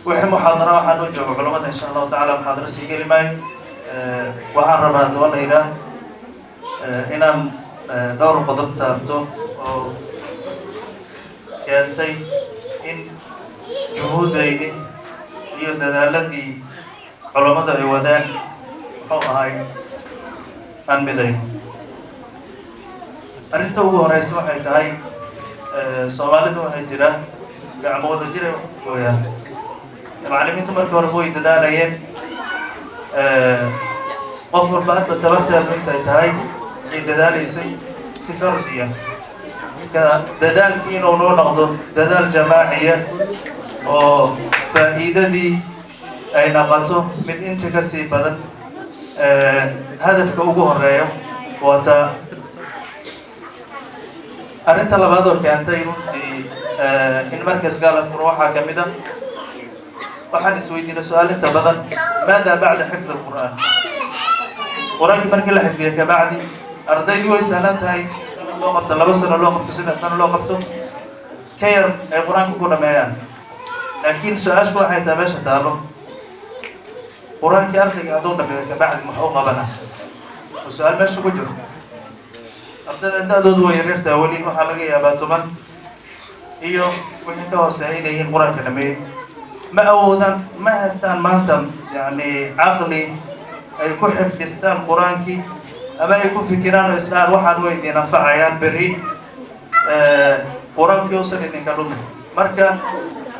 Speaker 11: Wixii muxaadara waxaa noo jooga culamada, insha Allahu tacala muxaadaro sii geli maayo. Waxaan rabaa daba la yidhaah inaan dhowr qodob taabto oo keentay in juhuudayni iyo dadaaladii culammadu ay wadaan, muxuu ahay, aan midayno. Arrinta ugu horeysa waxay tahay, Soomaalidu waxay jiraa gacmo wada jiray gooyaan. Macallimiintu markii hore way dadaalayeen, qof walba hadba tabarteedu intay tahay ay dadaalaysay si fardiya. Dadaalkii inuu noo noqdo dadaal jamaaciya oo faa'iidadii ay noqoto mid inta ka sii badan, hadafka ugu horeeyo waata. Arrinta labaad oo keentay runtii in markas gaala furo waxaa ka mid a, waxaan isweydiinay su-aal inta badan: maada bacda xifd alqur'aan? Qur-aankii markii la xifdiya kabacdi, ardaydii way sahlan tahay sanad loo qabto, 2 sano loo qabto, 3 sano loo qabto, ka yar ay qur-aanka ku dhameeyaan. Laakiin su-aashu waxay tahay meesha taalo: qur-aankii ardayga hadduu dhameeyo kabacdi muxuu qabana? Oo su-aal meesha ku jirto. Ardayda da-doodu way yaryartaa weli, waxaa laga yaabaa 10 iyo wixii ka hooseeya inay yihiin qur-aanka dhameeyey. Ma awoodaan, ma haystaan maanta yacni caqli ay ku xifdistaan qur-aankii ama ay ku fikiraan oo isdhahaan waxaan way idin anfacayaan berri, qur-aankii uusan idinka dhumin. Marka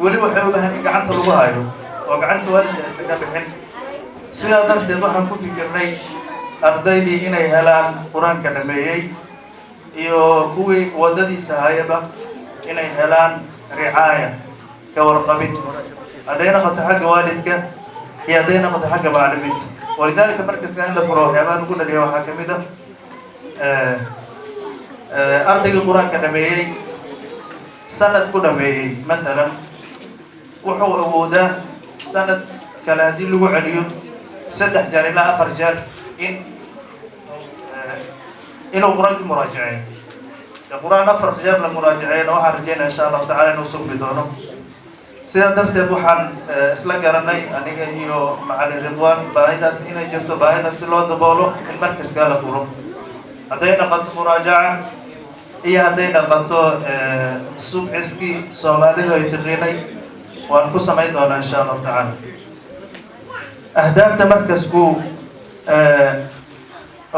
Speaker 11: weli waxay u bahan in gacanta lagu hayo oo gacanta waalidka aysan ka bixin. Sidaa darteed waxaan ku fikirnay ardaydii inay helaan, qur-aanka dhameeyey iyo kuwii waddadiisa hayaba, inay helaan ricaaya, ka warqabid, hadday noqoto xagga waalidka iyo hadday noqoto xagga macallimiinta. Walidaalika markaska in la furo waxyaabaha lagu dhaliya waxaa ka mid ah, ardaygii qur-aanka dhameeyey, sanad ku dhameeyey mathalan, wuxuu awoodaa sanad kale haddii lagu celiyo saddex jeer ilaa afar jeer in inuu qur-aankii muraajaceeyo. Qur-aan afar jeer la muraajaceeyana waxaan rajeynaya insha Allahu tacala inuu sugmi doono. Sidaa darteed waxaan isla garanay aniga iyo macalin Ridwan baahidaas inay jirto, baahidaas si loo daboolo in markaskaa la furo, hadday dhaqato muraajaca iyo hadday dhaqato subciskii Soomaalidu ay tiqiinay, waan ku samayn doonaa insha Allahu tacaala. Ahdaafta markasku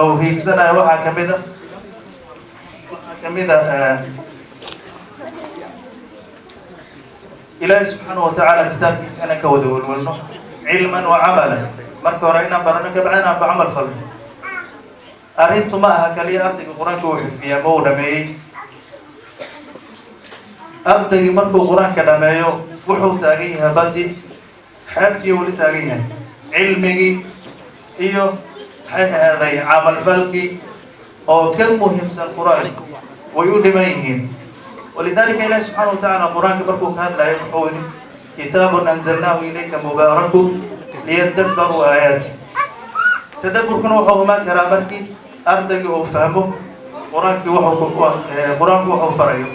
Speaker 11: uu hiigsanayo waxaa kamida Ilaahi subxaana wa tacaala kitaabkiisa inaan ka wada welwelno cilman wa camalan. Marka hore inaan barano, kabacdi inaan ku camal falno. Arrintu ma aha kaliya ardayga qur-aanka uu xifdiya ama uu dhameeyey. Ardaygii markuu qur-aanka dhameeyo wuxuu taagan yahay badi xeebtiiyo weli taagan yahay, cilmigii iyo maxay ahaaday camalfalkii oo ka muhiimsan qur-aanka way u dhiman yihiin. Walidalika Ilahi subxaana wa tacaala qur-aanka markuu ka hadlayo wuxuu yidhi: "Kitaabun anzalnaahu ilayka mubaarakun liyadabbaruu aayaati." Tadabburkuna wuxuu imaan karaa markii ardayga uu fahmo qur-aankii wuxuu qur-aanku wuxuu farayo.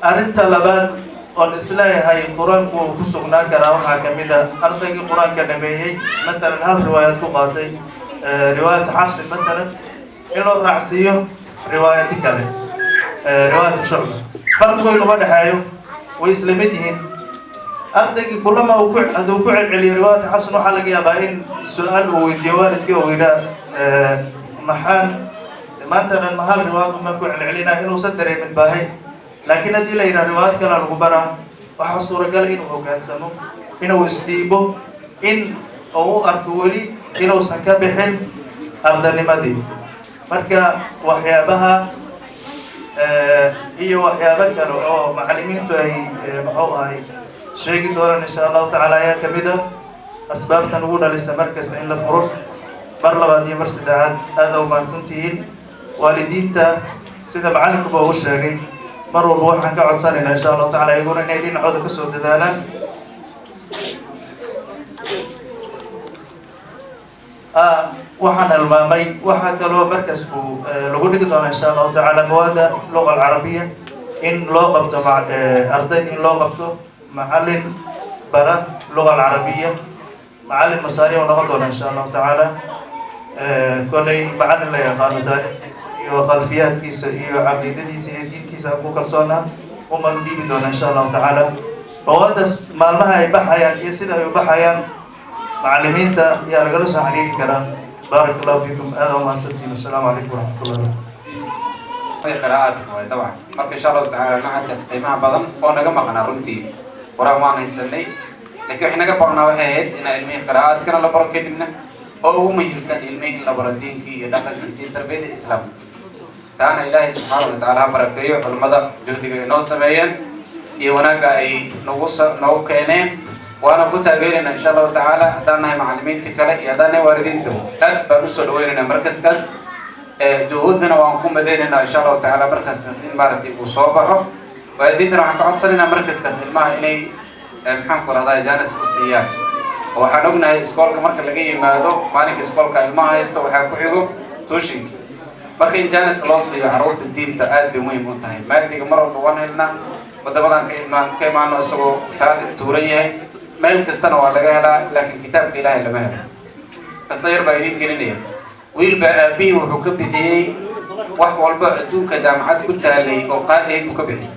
Speaker 11: Arrinta labaad oon isleeyahay qur-aanku uu ku sugnaan karaa waxaa ka mid a, ardaygii qur-aanka dhameeyey matalan hal riwaayad ku qaatay, riwaayatu Xafsin matalan, in loo raacsiiyo riwaayati kale, riwaayatu Shucba. Farqi weyn uma dhexeeyo, way isla mid yihiin. Ardaygii kulama uu ku hadduu ku celceliyo riwaayatu Xafsin, waxaa laga yaabaa in su-aal uu weydiiyo waalidkii oo yidhaa: "Maxaan maanta dhan ma hal riwaayad uma ku celcelinaa?" Inuusan dareemin baahi. Laakiin haddii la yidhaha riwaayad kale lagu baraa Waxaa suuragal inuu hoggaansamo, inuu isdhiibo, in uu u arko weli inuusan ka bixin ardanimadii. Marka waxyaabaha iyo waxyaabo kale oo macallimiintu ay muxuu ahay sheegi doonaan, insha Allahu tacaala, ayaa kamid ah asbaabtan ugu dhalisa markasta in la furo. Mar labaad iyo mar saddexaad, aada u mahadsantihiin waalidiinta. Sida macallinkuba uu sheegay, mar walba waxaan ka codsanaynaa, insha Allahu tacala, iyaguna inay dhinacooda kasoo dadaalaan. Waxaan hilmaamay, waxaa kaloo markasku lagu dhigi doona, insha Allahu tacaala, mawaada luga alcarabiya in loo qabto ardayda, in loo qabto macallin bara luga alcarabiya, macallin masaari oo noqon doona, insha Allahu tacaala. Kolley macallin la yaqaano taariikhdiisa iyo khalfiyaadkiisa iyo caqiidadiisa iyo diintiisa aan ku kalsoonaa uman dhiibi doona, insha Allahu tacaala. Mawaadaas maalmaha ay baxayaan iyo sida ay u baxayaan macallimiinta ayaa lagala soo xiriiri karaa. Baarak Allahu fiikum, aada u mahadsantihin. Assalaamu calaykum waraxmatullah.
Speaker 1: Qiraa'aadka waay dabcan. Marka, insha Allahu tacaala, macadkaas qiimaha badan oo naga maqnaa runtii, qur-aan waan haysanay, laakiin waxay naga maqnaa waxay ahayd inaa ilmihii qiraa'aadkana la baro, kadibna oo ugu muhiimsan ilmihii in la baro diinkii iyo dhaqankiisa iyo tarbiyada Islaamka. Taana Ilaahay subxaana wa tacaala ha barakeeyo culimmada juhdiga ay noo sameeyeen iyo wanaagga ay nagu noogu keeneen. Waana ku taageeraynaa, insha Allahu tacaala, haddaan nahay macallimiintii kale iyo haddaan nahay waalidiinta, aad baan usoo dhaweynaynaa markaskaas. Juhuuddana waan ku madaynaynaa, insha Allahu tacaala, markaskaas in maaragtay uu soo baxo. Waalidiintana waxaan ka codsanaynaa markaskaas ilmaha inay, maxaan ku rahdaa, jaanis u siiyaan. Oo waxaan ognahay iskoolka marka laga yimaado, maalinka iskoolka ilmaha haysto waxaa ku xigo tuushinki. Marka in jaanis loo siiyo carruurta diinta aad bay muhiim u tahay. Maadiga mar walba waan helnaa, wadamadan ka imaan ka imaano isagoo faadi tuuran yahay, meel kastana waa laga helaa, laakiin kitaabka Ilaahay lama helo. Qisa yar baa idiin gelinaya. Wiil baa aabihii wuxuu ka bixiyey wax walba adduunka jaamacad ku taalay oo qaali ahayd buu ka bixiyey.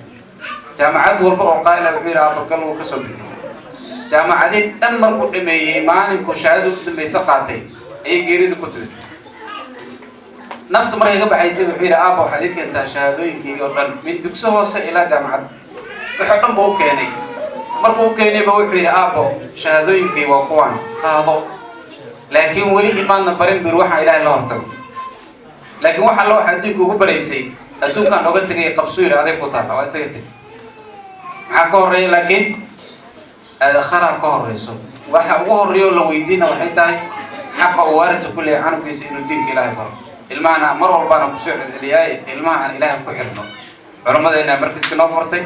Speaker 1: Jaamacad walba oo qaali ah wuxuu yidhi, "Aabagal," wuu kasoo bixiyey jaamacadii dhan. Markuu dhameeyey, maalinkuu shahaadada u dambaysa qaatay ayay geeridu ku timid. Naftu markay ka baxaysay wuxuu yidhi, "Aaba, waxaad ii keentaa shahaadooyinkeygi oo dhan, min dugso hoose ilaa jaamacad." Wuxuu dhan buu u keenay. Markuu u keenayba wuxuu yidhi, "Aabbo, shahaadooyinkay waa kuwaan, qaado, laakiin weli imaadna barin bir waxaan Ilaahay la hortago. Laakiin wax alla waxa adduunka ugu baraysay adduunkaan oga tegay, qabsuu," yidhi, "aday ku taalla." Waa isaga tegay. Maxaa ka horreeya? Laakiin aakharaa ka horreyso. Waxa ugu horreeya oo la weydiina waxay tahay xaqa uu waalidka ku leeyahay canugiisa inuu diinka Ilaahay baro. Ilmahana mar walbaana kusoo celceliyaaye, ilmaha aan Ilaahay ku xirno. Culammadeena markiiska noo furtay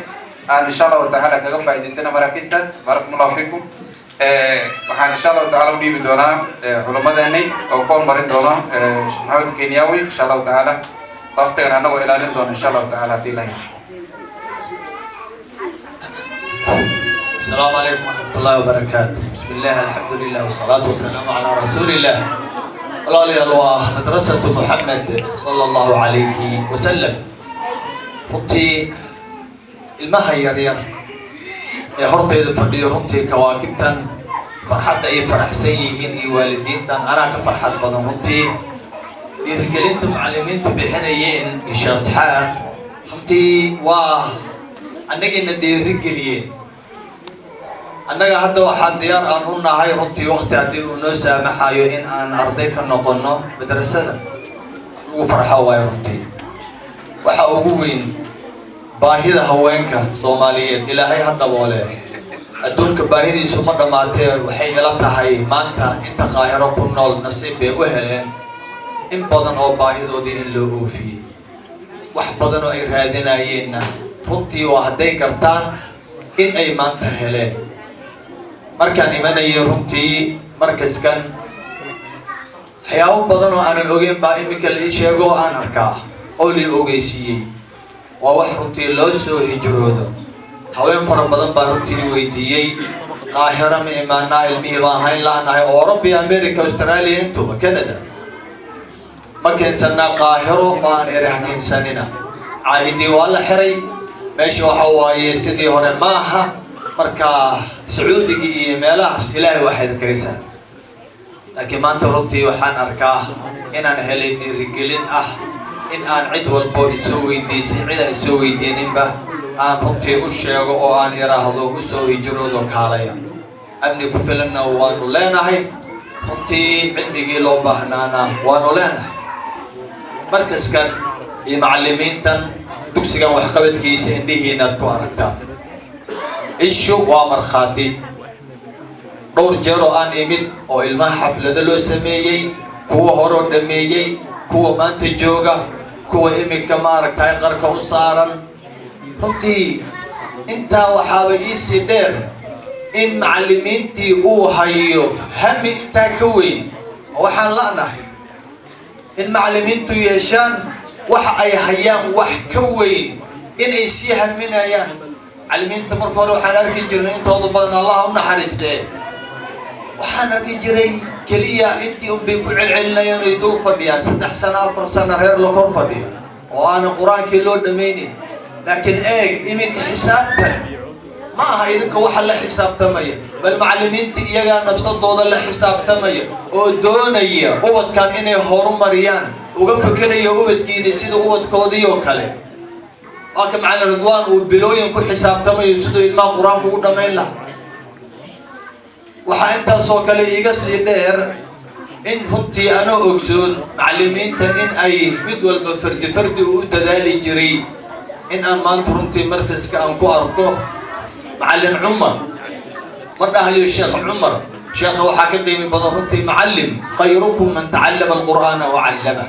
Speaker 1: aan, insha Allahu tacaala, kaga faa'idaysana maraakistaas. Baarakum Allahu fiikum. Waxaan, insha Allahu tacala, u dhiibi doonaa culammadeenay oo ku hormarin doono Sheekh Maxamed Kenyawi, insha Allahu tacaala, waqtigan anagoo ilaalin doono, insha Allahu tacala, haddii ilahay.
Speaker 12: السلام عليكم ورحمة الله وبركاته. بسم الله، الحمد لله، والصلاة والسلام على رسول الله. Walaalayaal, waa madrasatu Muxamed sala Allahu calayhi wasalam. Runtii ilmaha yaryar ee hortayda fadhiyo, runtii kawaakibtan farxadda ay faraxsan yihiin iyo waalidiintan anaa ka farxad badan. Runtii dhiirigelinta macallimiintu bixinayeen isha Isxaaq runtii waa annagayna dhiirigeliyeen. Annaga hadda waxaan diyaar aan u nahay, runtii, wakti haddii uu noo saamaxayo, in aan arday ka noqono madrasada. Wax lagu farxo waayo. Runtii waxa ugu weyn baahida haweenka Soomaaliyeed Ilaahay ha daboole. Adduunka baahidiisu ma dhammaatee. Waxay ila tahay maanta inta Qaahiro ku nool nasiib bay u heleen in badan oo baahidoodii in loo oofiyey, wax badan oo ay raadinayeenna runtii waa hadday gartaan in ay maanta heleen. Markaan imanayay runtii markaskan, waxyaabo badan oo aanan ogeyn baa iminka la ii sheego oo aan arkaa oo lii ogeysiiyey. Waa wax runtii loo soo hijroodo. Haween fara badan baa runtii weydiiyey, "Qaahiro ma imaanaa? Ilmihii baan hayn la-nahay oo Europe iyo America, Australia, intuba Canada, ma keensanaa Qaahiro?" Ma aan eri, "Ha keensanina. Caahidii waa la xiray, meesha waxa waaye sidii hore maaha." Marka Sacuudigii iyo meelahaas Ilaahay waxayd kaga sahla. Laakiin maanta runtii waxaan arkaa inaan helay dhiirigelin ah in aan cid walbo isoo weydiisay, cid aan isoo weydiininba Aan runtii u sheego oo aan iraahdo usoo hijroodo, kaalaya. Amni ku filanna waanu leenahay, runtii cilmigii loo baahnaana waanu leenahay. Markaskan iyo macallimiintan dugsigan waxqabadkiisa indhihiinaad ku aragtaa, ishu waa markhaati. Dhowr jeer oo aan imid oo ilmaha xaflado loo sameeyey, kuwa horoo dhameeyey, kuwa maanta jooga, kuwa iminka maaragtay qarka u saaran, runtii intaa waxaaba iisii dheer in macallimiintii uu hayo hami intaa ka weyn. Waxaan la'nahay in macallimiintu yeeshaan waxa ay hayaan wax ka weyn, inay sii haminayaan. Macallimiinta marka hore waxaan arki jirnay intooda badan, Allah u naxariistee, waxaan arki jiray keliya intii unbay ku celcelinayaan, ay dul fadhiyaan 3 sano, 4 sano, reer la kor fadhiya oo aanan Qur-aankii loo dhamaynin. Laakiin eeg iminka, xisaabtan ma aha idinka waxa la xisaabtamaya, bal macallimiinta iyagaa nafsadooda la xisaabtamaya oo doonaya ubadkan inay horumariyaan, uga fekeraya ubadkiina sida ubadkoodii oo kale. Waa ka Macallin Ridwaan uu bilooyin ku xisaabtamayo siduu ilmaha Qur-aanku ugu dhammayn lahaa. Waxaa intaasoo kale iiga sii dheer in runtii anoo ogsoon macallimiinta in ay mid walba fardi fardi uu u dadaali jiray, in aan maanta runtii markaska aan ku arko Macallin Cumar. Ma dhahayo Sheekh Cumar, sheekha waxaa ka qiimi badan runtii macallim. "Khayrukum man tacallama alqur'aana wa callamah."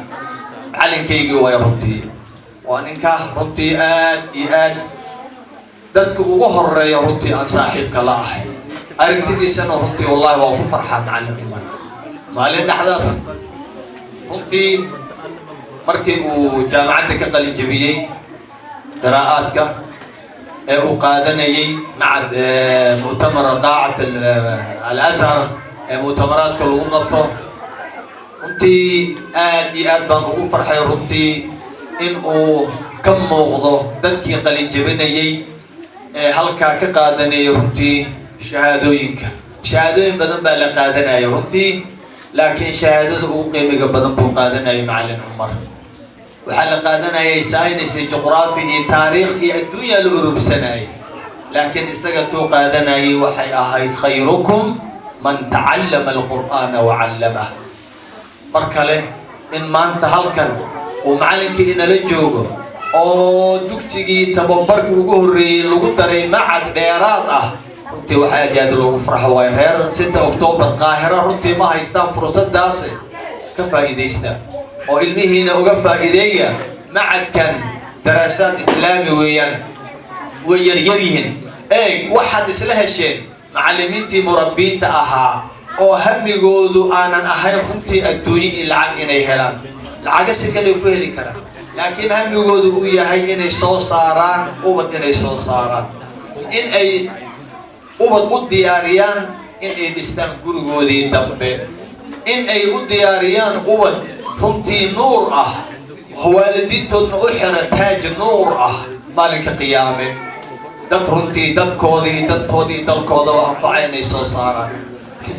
Speaker 12: Macallinkaygii waay runtii, waa ninka runtii aad iyo aad dadka ugu horeeya runtii aan saaxiibka la ahay. Aragtidiisana runtii wallahi waa ku farxaa. Macallin Cumar maalin dhexdaas runtii markii uu jaamacadda ka qalin jebiyey qiraa'aadka ee uu qaadanayay macad mu'tamar qaacat Alazhar ee mu'tamaraadka lagu qabto, runtii aad iyo aad baan ugu farxay runtii in uu ka muuqdo dadkii qalin jebinayay ee halkaa ka qaadanayay runtii shahaadooyinka. Shahaadooyin badan baa la qaadanaya runtii, laakiin shahaadada ugu qiimiga badan buu qaadanayay Macallin Cumar. Waxaa la qaadanayay science iyo juqraafi iyo taariikh iyo adduunya la urursanayay, laakiin isaga tuu qaadanayay waxay ahayd "Khayrukum man tacallama alqur'aana wa callamah." Mar kale in maanta halkan uu macallinkii inala joogo oo dugsigii tababarkii ugu horreeyey lagu daray macad dheeraad ah, runtii waxaa aad iyo aad loogu farxo waayo. Reer 6 Octoobar Qaahiro runtii ma haystaan fursadaas, ka faa'iidaysta oo ilmihiina uga faa'iideeya. Macadkan daraasaad islaami weeyaan, way yaryar yihiin. Eeg, waxaad isla hesheen macallimiintii murabbiinta ahaa oo hamigoodu aanan ahayn runtii adduunye iyo lacag inay helaan, lacaga si kaley ku heli karaan, laakiin hamigoodu uu yahay inay soo saaraan ubad, inay soo saaraan, in ay ubad u diyaariyaan, in ay dhistaan gurigoodii dambe, in ay u diyaariyaan ubad runtii nuur ah, waalidiintoodna u xira taaj nuur ah maalinka qiyaame, dad runtii dadkoodii, dantoodii, dalkoodaba anfaca inay soo saaraan.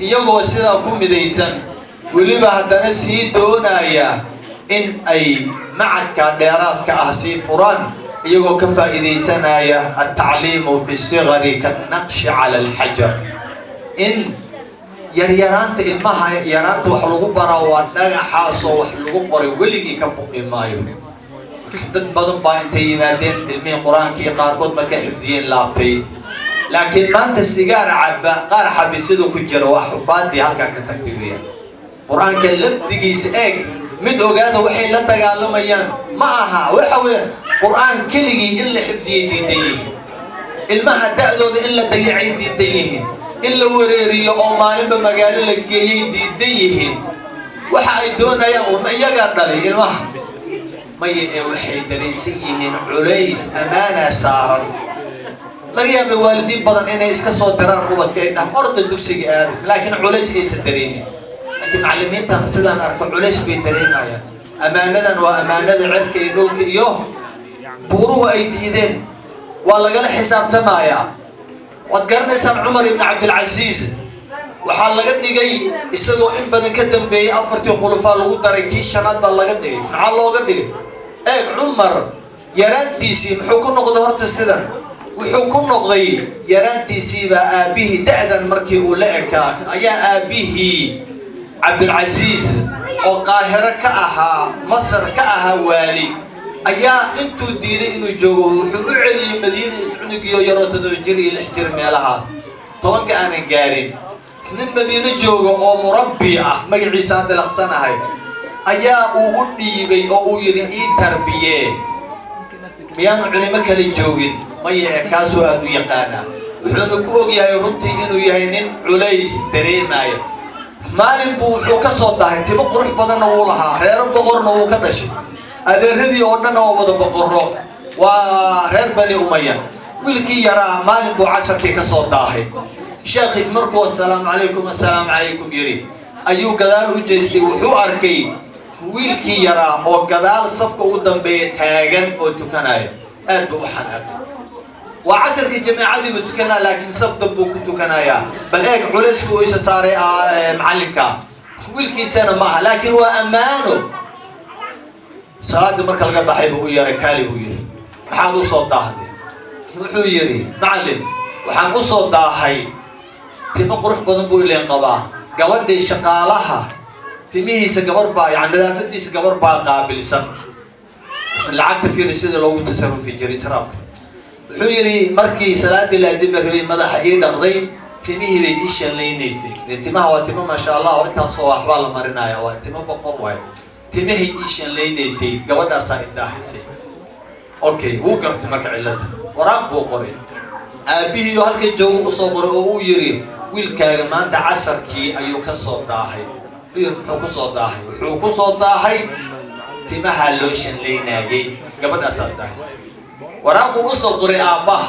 Speaker 12: Iyagoo sidaa ku midaysan, weliba haddana sii doonaya in ay macadka dheeraadka ah sii furaan, iyagoo ka faa'iidaysanaya "Altacliimu fi sigari kannaqshi cala alxajar", in yaryaraanta ilmaha yaraanta wax lagu baraa waa dhagaxaasoo wax lagu qoray, weligii ka fuqi maayo. Dad badan baa intay yimaadeen ilmihii Qur-aankii qaarkood markay xifdiyeen laabtay, laakiin maanta sigaar caba, qaar xabisyadu ku jira, waa xufaadii halkaa ka tagtay weeyaan. Qur-aanka lafdigiisa eeg, mid ogaada, waxay la dagaalamayaan ma aha, waxa weeyaan Qur-aan keligii in la xifdiyay diidan yihiin, ilmaha da'dooda in la dayacay diidan yihiin, in la wareeriyo oo maalinba magaalo la geeyay diidan yihiin. Waxa ay doonayaan ma iyagaa dhalay ilmaha? Maya, ee waxay dareensan yihiin culays amaana saaran. Laga yaabay waalidiin badan inay iska soo diraan ubadka, ay dhahan orda dugsiga aada, laakiin culays aysan dareemin. Laakiin macallimiintan sidaan arko culays bay dareemayaan. Amaanadan waa amaanada cirka iyo dhulka iyo buuruhu ay diideen, waa lagala xisaabtamayaa. Waad garanaysaan Cumar ibn Cabdilcasiis, waxaa laga dhigay isagoo in badan ka dambeeyey afartii khulafaa lagu daray, kii shanaad baa laga dhigay. Maxaa looga dhigay? Eeg, Cumar Yaraantiisii muxuu ku noqday horta sidan? Wuxuu ku noqday yaraantiisiibaa aabbihii da'dan markii uu la ekaa ayaa aabbihii Cabdilcasiis oo Qaahiro ka ahaa, Masar ka ahaa waali, ayaa intuu diiday inuu joogo wuxuu u celiyey Madiina iscunugiyo yaroo 7 jir iyo 6 jir meelahaas, 10-ka aanan gaarin. Nin Madiino jooga oo murabbi ah, magaciisa hadda laqsanahay, ayaa uu u dhiibay oo uu yidhi ii tarbiyee. Miyaanu culimo kale joogin? Maya, ee kaasoo aad u yaqaanaa, wuxuuna ku og yahay runtii inuu yahay nin culays dareemaayo. Maalin buu wuxuu ka soo dahay, timo qurux badanna wuu lahaa, reero boqorna wuu ka dhashay, adeeradii oo dhanna waa wada boqorro, waa reer Bani Umaya. Wiilkii yaraa maalin buu casharkii ka soo daahay. Sheekhi markuu "Assalaamu calaykum, assalaamu calaykum" yidhi ayuu gadaal u jeestay. Wuxuu arkay wiilkii yaraa oo gadaal safka ugu dambeeya taagan oo tukanaya. Aad buu u xanaaqay. Waa casharkii jamaacadii buu tukanaa, laakiin saf dab buu ku tukanayaa. Bal eeg culayska uu isa saaray macallinka. Wiilkiisana ma aha, laakiin waa ammaano. Salaaddii marka laga baxay buu u yeeray. "Kaali," buu yidhi, "maxaad u soo daahday?" Wuxuu yidhi, "Macallin, waxaan u soo daahay timo qurux badan buu ileen qabaa. Gabadhii shaqaalaha timihiisa gabar baa, yani nadaafadiisa gabar baa qaabilsan." Lacagta fiiri sida loogu tasarufi jiray, israafka. Wuxuu yidhi, "Markii salaadii la adima rabay madaxa ii dhaqday, timihii bay ii shanlaynaysay. Dee timaha waa timo, maasha Allah, oo intaasoo waxbaa la marinaya, waa timo boqor waay. Timahay ii shanlaynaysay, gabadhaasaa idaahisay." Okay, wuu gartay marka cilladda. Waraaq buu qoray, aabbihii oo halka jooga usoo qoray oo uu yidhi, "Wiilkaaga maanta casarkii ayuu ka soo daahay." Wuxuu yidhi, "Muxuu ku soo daahay?" "Wuxuu ku soo daahay timaha loo shanlaynaayey, gabadhaasaa daahisay." Waraaquu usoo qoray aabbaha.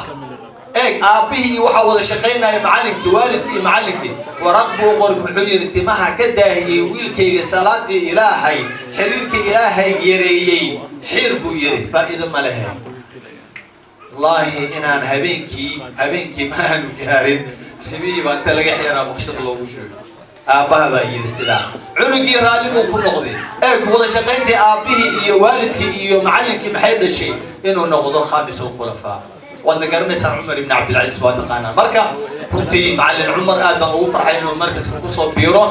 Speaker 12: Eeg, aabbihii waxaa wada shaqaynaya macallinkii, waalidkii iyo macallinkii. Waraaq buu qoray, wuxuu yidhi, "Timaha ka daahiyey wiilkayga salaadii Ilaahay, xiriirka Ilaahay yareeyey, xiir," buu yidhi, "faa'iido ma lehe." Wallaahi inaan habeenkii ma aanu gaarin, timihii baa inta laga xiraa baqshad loogu sheego. Aabbaha baa yidhi sidaa. Cunugii raalli buu ku noqday. Eeg, wada shaqayntii aabbihii iyo waalidkii iyo macallinkii maxay dhashay? Inuu noqdo khaamis alkhulafaa. Waadna garanaysaan, Cumar ibn Cabdilcaziz waa taqaanaa. Marka runtii macallin Cumar aad baan ugu farxay inuu markaska kusoo biiro.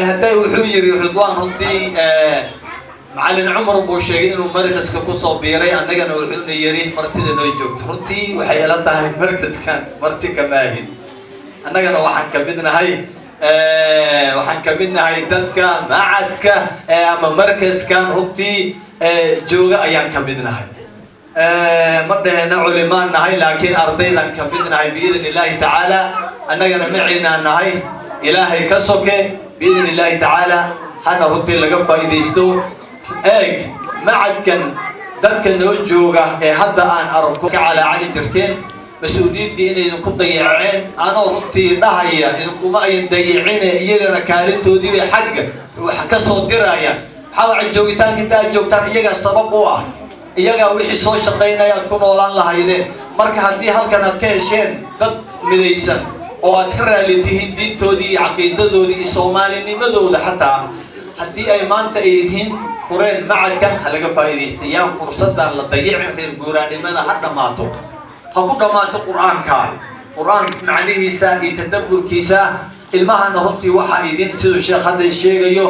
Speaker 12: Hadday wuxuu yidhi Ridwaan, runtii macallin Cumar buu sheegay inuu markaska kusoo biiray, annagana wuxuuna yidhi martida noo joogto. Runtii waxay ila tahay markaskan marti kamaahin. Annagana waxaan kamid nahay dadka macadka ama markaskan runtii jooga ayaan kamid nahay. Ma dhehena culimaan nahay, laakiin ardaydan kamid nahay. Biidn Illaahi tacaala annagana maciinaan nahay Ilaahay ka soke. Biidn Illaahi tacaala hana runtii laga faa'iidaysto. Eeg, macadkan dadka noo jooga ee hadda aan arko ka calaacali jirteen mas-uuliyaddii inay idinku dayaceen, anoo runtii dhahaya idinkuma ayan dayicine, iyagana kaalintoodii bay xagga wax ka soo dirayaan. Maxaa wacay? Joogitaanka inta aad joogtaan iyagaa sabab u ah, iyagaa wixii soo shaqaynaya aad ku noolaan lahaydeen. Marka haddii halkan aad ka hesheen dad midaysan oo aad ka raali tihiin diintoodii iyo caqiidadoodii iyo soomaalinimadooda, xataa haddii ay maanta ay yihiin fureen macadkan, ha laga faa'iidaysta. Yaan fursaddan la dayicin. Reer guuraanimada ha dhammaato, ha ku dhammaato Qur-aanka, Qur-aanka macnihiisa iyo tadabburkiisa. Ilmahana runtii waxaa idin siduu sheekh hadda sheegayo,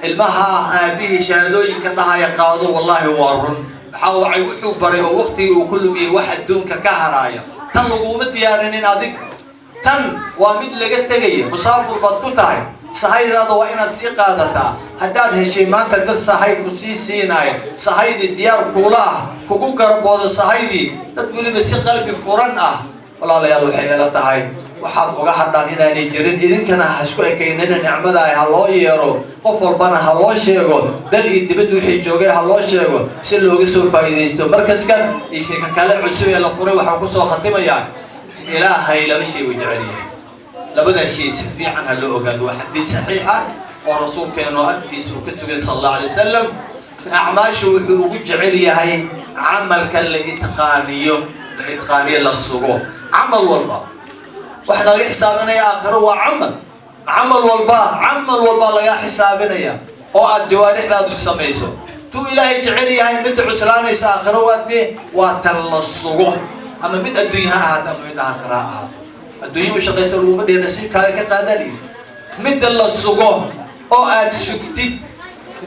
Speaker 12: ilmaha aabihii shahaadooyinka dhahaya qaado, wallaahi waa run. Maxaa wacay? Wuxuu baray oo waqtigii uu ku lumiyey wax adduunka ka haraaya. Tan laguma diyaarinin adig, tan waa mid laga tegaya. Musaafur baad ku tahay, sahaydaada waa inaad sii qaadataa. Haddaad heshay maanta dad sahay ku sii siinaayo, sahaydii diyaar kuula ah, kugu garabooda sahaydii, dad weliba si qalbi furan ah, walaalayaal, waxay ila tahay waxaad uga hadhaan inaanay jirin. Idinkana ha isku ekaynina nicmada, ha loo yeero qof walbana, ha loo sheego dal iyo dibad wixii joogay, ha loo sheego si looga soo faa'iidaysto markaskan iyo sheeka kale cusub ee la furay. Waxaan kusoo khatimayaa, Ilaahay laba shay uu jecel yahay. Labadaas shay si fiican ha loo ogaado. Waa xadiid saxiixa oo rasuulkeenu agtiisa uu ka sugay sala Allahu alay wasalam. Acmaasha wuxuu ugu jecel yahay camalka la itqaaniyo, la itqaaniyo, la sugo. Camal walba waxaa laga xisaabinaya aakhiro waa camal. Camal walba, camal walba lagaa xisaabinaya oo aad jawaarixdaadu samayso. Tuu Ilaahay jecel yahay, midda cuslaanaysa aakhiro waa dee waa tan la sugo, ama mid adduunya ha ahaato ama mid aakhira ha ahaato. Adduunya u shaqayso laguma dhihi, nasiibkaaga ka qaadaliyo. Midda la sugo oo aad sugtid,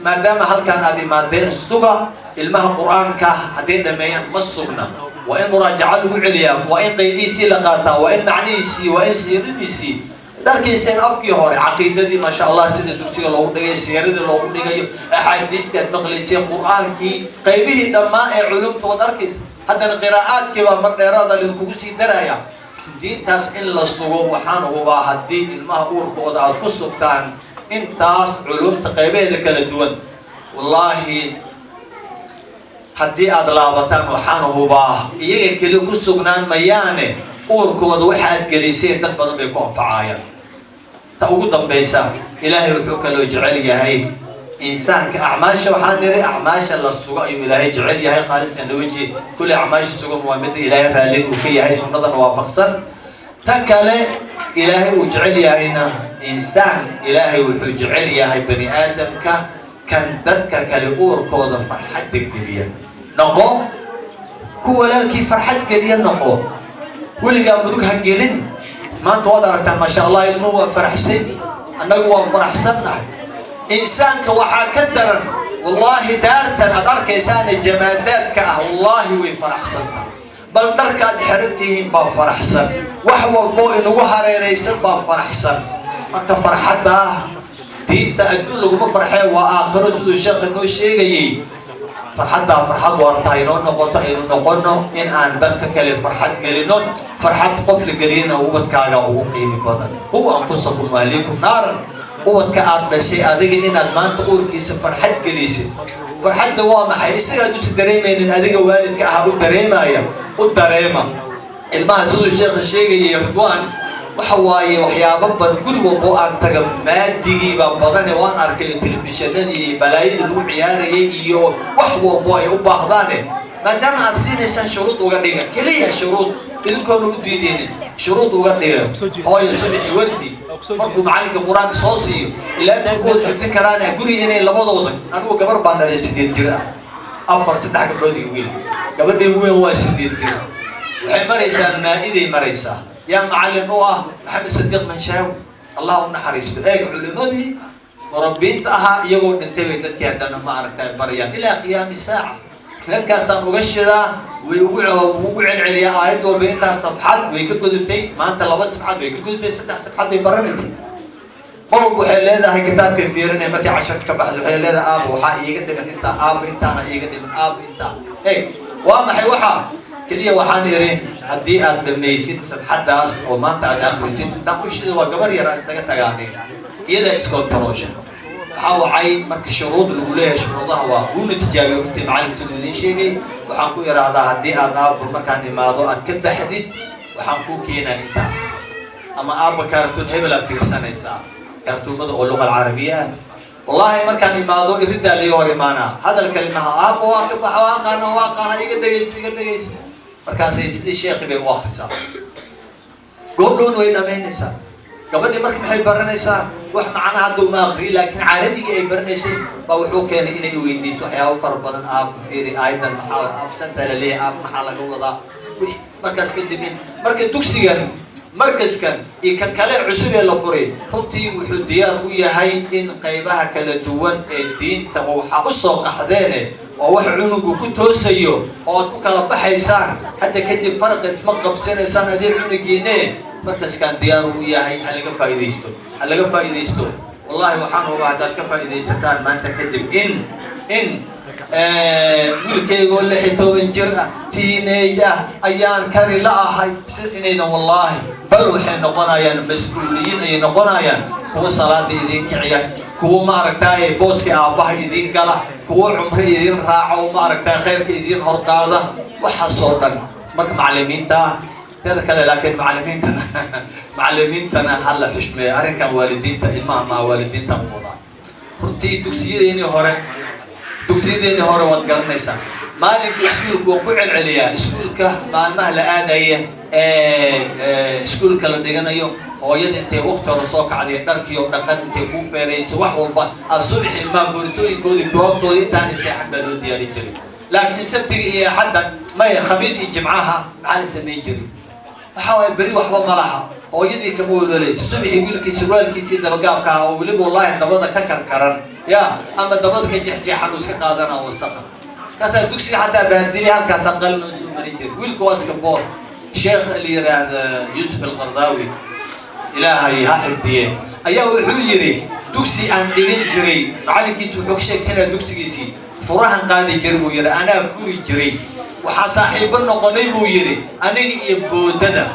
Speaker 12: maadaama halkan aad imaadeen, suga ilmaha Qur-aanka. Hadday dhameeyaan ma sugna, waa in muraajaco lagu celiyaa, waa in qaybihiisii la qaataa, waa in macnihiisii, waa in siiradiisii darkiiseen afkii hore, caqiidadii, maasha Allah, sida dugsiga loogu dhigayo, siiradii loogu dhigayo, axaadiistii aad maqlayseen, Qur-aankii, qaybihii dhammaan ee culumta waad arkaysa. Haddana qiraa'aadkii baa mar dheeraada lidinkugu sii daraya. Diintaas in la sugo, waxaan hubaa haddii ilmaha uurkooda aad ku sugtaan intaas culumta qaybaheeda kala duwan, wallaahi haddii aad laabataan, waxaan hubaa iyaga keli ku sugnaan mayaane, uurkooda waxaad geliseen dad badan bay ku anfacayaan. Ta ugu dambaysa, Ilaahay wuxuu kaloo jecel yahay insaanka acmaasha. Waxaan niri acmaasha la sugo ayuu Ilaahay jecel yahay, khaalisan liwajhi. Kulli acmaasha sugan waa midda Ilaahay raalli uu ka yahay, sunnadana waafaqsan. Ta kale Ilaahay uu jecel yahayna, insaan Ilaahay wuxuu jecel yahay bani aadamka kan dadka kale uurkooda farxadda geliya. Noqo ku walaalkii farxad geliya, noqo, weligaa murug ha gelin. Maanta waad aragtaan, maasha Allah, ilmuhu waa faraxsan, annagu waa faraxsannahay. Insaanka waxaa ka daran, wallaahi, daartan aad arkaysaane jamaadaadka ah, wallaahi way faraxsan tahay, bal dharka aad xiran tihiin baa faraxsan, wax walboo inagu hareeraysan baa faraxsan. Marka farxadda diinta adduun laguma farxee, waa aakhiro, siduu sheekha noo sheegayey. Farxaddaa farxad waarta inoo noqoto, aynu noqono in aan dadka kale farxad gelino. Farxad qof la geliyana ubadkaaga ugu qiimi badan. Quu anfusakum waahliikum naaran. Ubadka aad dhashay adiga inaad maanta uurkiisa farxad gelisid. Farxadda waa maxay? Isaga aad usa dareemaynin, adiga waalidka ahaa u dareemaya. U dareema ilmaha, siduu sheekha sheegayay Ridwaan. Waxa waaye waxyaabo badan guri walbo aan taga, maadigiibaa badane waan arkay, telefishinadii iyo balaayadii lagu ciyaarayay iyo wax walbo ay u baahdaane. Maadaama aad siinaysaan, shuruud uga dhiga keliya, shuruud idinkoona u diideynin, shuruud uga dhiga. Hooyo, subaxi wardi markuu macalinka Qur-aanka soo siiyo, ilaa inta ku wada xifdin karaan guriga inay labadooda. Anigu gabar baan dhalay 8 jir ah, afar, saddex gabdhood iyo wiil. Gabadhii weyn waa 8 jir, waxay maraysaa Maa-iday maraysaa. Yaa macallin u ah? Maxamed Sadiiq Manshaawi, Allah u naxariisto. Eeg, culimadii murabbiinta ahaa iyagoo dhintay bay dadkii haddana ma aragtay barayaan ilaa qiyaami saaca. Dadkaasaan uga shidaa, way ugu celceliyaa aayad walba. Intaas safxad way ka gudubtay maanta, laba safxad way ka gudubtay, saddex safxad bay baranaysa. Mar walba waxay leedahay kitaabkay fiirinay. Markay casharka ka baxdo waxay leedahay, "Aaba, waxaa iiga dhiman intaa, aaba, intaana iiga dhiman, aaba, intaa." Eeg, waa maxay waxaa keliya? Waxaan iri, haddii aad dhamaysid safxaddaas oo maanta aad akhrisid, intaan u shida, waa gabar yar, aan isaga tagaanay, iyadaa iskontaroosha. Waxaa wacay marka shuruud lagu leeyahay, shuruudaha waa wuuna tijaabiyey runtii macalinka siduu idiin sheegay. Waxaan ku idhaahdaa, haddii aad aabba markaan imaado aad ka baxdid, waxaan kuu keenaa intaa, ama aabba kaartuun hebel aad fiirsanaysaa, kaartuumada oo luqa alcarabiya ah. Wallahi markaan imaado iriddaa laga hor imaanaa, hadal kalimaha, "Aabba, waa ka baxa, waa aqaana, waa aqaana, iga dhegayso, iga dhegayso." Markaasay sidii sheekhi bay u akrisaa, goobdhown way dhamaynaysaa gabadhii. Marka maxay baranaysaa? Wax macnaha hadda uma akriyi, laakiin carabigii ay baranaysay baa wuxuu keenay inay weydiiso waxyaabo fara badan. "Aab, fiiri aayadan, maxaa aab saasaa la leeyahay? Aab, maxaa laga wadaa?" Markaas kadib in marka dugsigan, markaskan iyo kan kale cusub ee la furay, runtii wuxuu diyaar u yahay in qaybaha kala duwan ee diinta oo waxaa usoo qaxdeene oo wax cunugu ku toosayo oo aad ku kala baxaysaan. Hadda kadib faraq isma qabsanaysaan adii cunugiine. Markaskaan diyaar u yahay, ha laga faa'iidaysto, ha laga faa'iidaysto. Wallahi waxaan hubaa haddaad ka faa'iidaysataan maanta kadib in wiilkaygoo 16 jir ah, teenage ah, ayaan kari la ahay si inaydan, wallaahi, bal waxay noqonayaan mas-uuliyiin ayay noqonayaan, kuwa salaada idiin kiciya, kuwa maaragtaaye booska aabbaha idiin gala, kuwa cumro idiin raaco, maaragtaa khayrka idiin horqaada, waxaasoo dhan. Marka macallimiinta teeda kale, laakiin macallimiintana ha la xushmeeyo. Arrinkan waalidiinta ilmaha maa, waalidiinta u wadaa. Runtii dugsiyadeenii hore waad garanaysaa. Maalinka iskuulka waan ku celceliyaa, iskuulka maalmaha la aadaya, iskuulka la dhiganayo, Hooyada intay waqti hore soo kacday, dharkii oo dhaqan intay kuu feerayso, wax walba asubax, ilmaha boorsooyinkoodii, buugtoodii intaanay seexan baa loo diyaarin jiray. Laakiin Sabtiga iyo Axadda maya, Khamiis iyo Jimcaha maxaa la samayn jiray? Waxaa waaye beri waxba ma laha, hooyadii kama welwalayso. Subaxii wiilkii surwaalkiisii dabagaabka ah oo weliba wallaahi dabada ka karkaran ya ama dabada ka jeexjeexan uu iska qaadana, wasakha kaasaa dugsiga xataa bahdili, halkaasaa qalin oo soo marin jiray. Wiilka waa iska boor. Sheekh la yiraahda Yuusuf Alqardaawi, Ilaahay ha xifdiye, ayaa wuxuu yidhi dugsi aan dhigan jiray macalinkiisu wuxuu ka sheekeynaya dugsigiisii. "Furahan qaadi jiray," buu yidhi, "anaa furi jiray. Waxaa saaxiibo noqonay," buu yidhi, "aniga iyo boodada,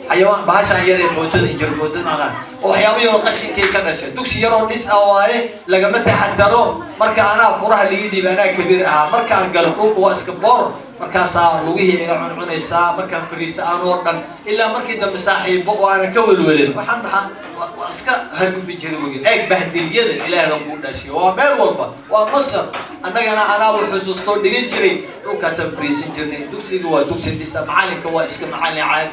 Speaker 12: xayawaan bahashaan yar ee boodada jir, boodada maqaan oo waxyaabo yaroo qashinkay ka dhashay. Dugsi yaroo dhis ah waaye, lagama taxadaro. Marka anaa furaha lii dhiibay, anaa kabiir ahaa. Markaan galo dhulka waa iska boor, markaasaa lugihii iga cuncunaysaa markaan fariista anoo dhan. Ilaa markii dambe saaxiibo oo aanan ka welwelin, waxaan maxaa waa iska hargufi jiray," buu yidhi. Eeg bahdilyada, Ilaah baan kuu dhaashiya, waa meel walba, waa Masar. Annagana anaaba xusuustoo dhigan jiray, dhulkaasaan fariisan jirnay. Dugsiga waa dugsi dhisa, macalinka waa iska macalin caadi.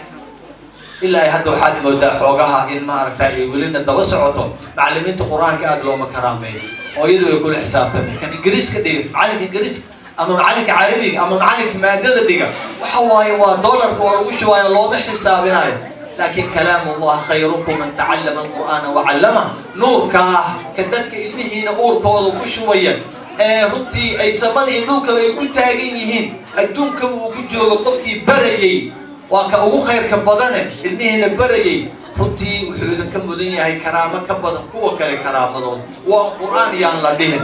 Speaker 12: Ilaa ay hadda waxaad moodaa xoogaha in maaragta ay welina daba socoto. Macalimiinta Qur-aanka aada looma karaameeyo. Hooyadu way kula xisaabtamay. Kan Ingiriiska dhiga, macalinka Ingiriiska ama macalinka Carabiga ama macalinka maadada dhiga, waxa waaye waa dollarka waa lagu shubaayo, looma xisaabinayo. Laakiin kalaam Allah, "khayrukum man tacallama alqur'aana wacallama", nuurka ah ka dadka ilmihiina uurkooda ku shubaya ee runtii ay samada iyo dhulkaba ay ku taagan yihiin, adduunkaba uu ku joogo, qofkii barayay waa ka ugu khayrka badane. Ilmihiina barayay runtii wuxuu idinka mudan yahay karaamo ka badan kuwa kale karaamadooda. Waa Qur-aan yaan la dhihin.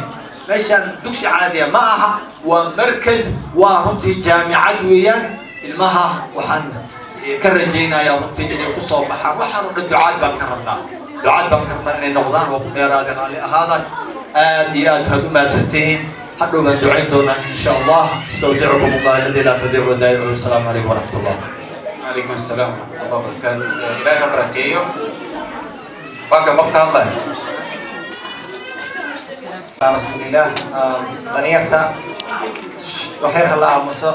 Speaker 12: Meeshaan dugsi caadiya ma aha, waa markaz, waa runtii jaamicad weeyaan. Ilmaha waxaan ka rajaynayaa runtii inay kusoo baxaan. Waxaan oo dhan ducaad baan ka rabnaa, ducaad baan ka rabnaa inay noqdaan. Waa ku dheeraade, raalli ahaada. Aad iyo aad waxaad u mahadsantihiin. Hadhow baan ducayn doonaa insha Allah. Astawdicukum Allah aladi laa tadiicu wadaa'icuhu. Asalaamu calaykum waraxmat Allah.
Speaker 1: Calaykum asalaam waraxmat Allah wabarakaatu. Ilaahay ha barakeeyo. Waa kan qofka hadlaya.
Speaker 13: Rasuulilah, dhalinyarta waxyar hala aamuso.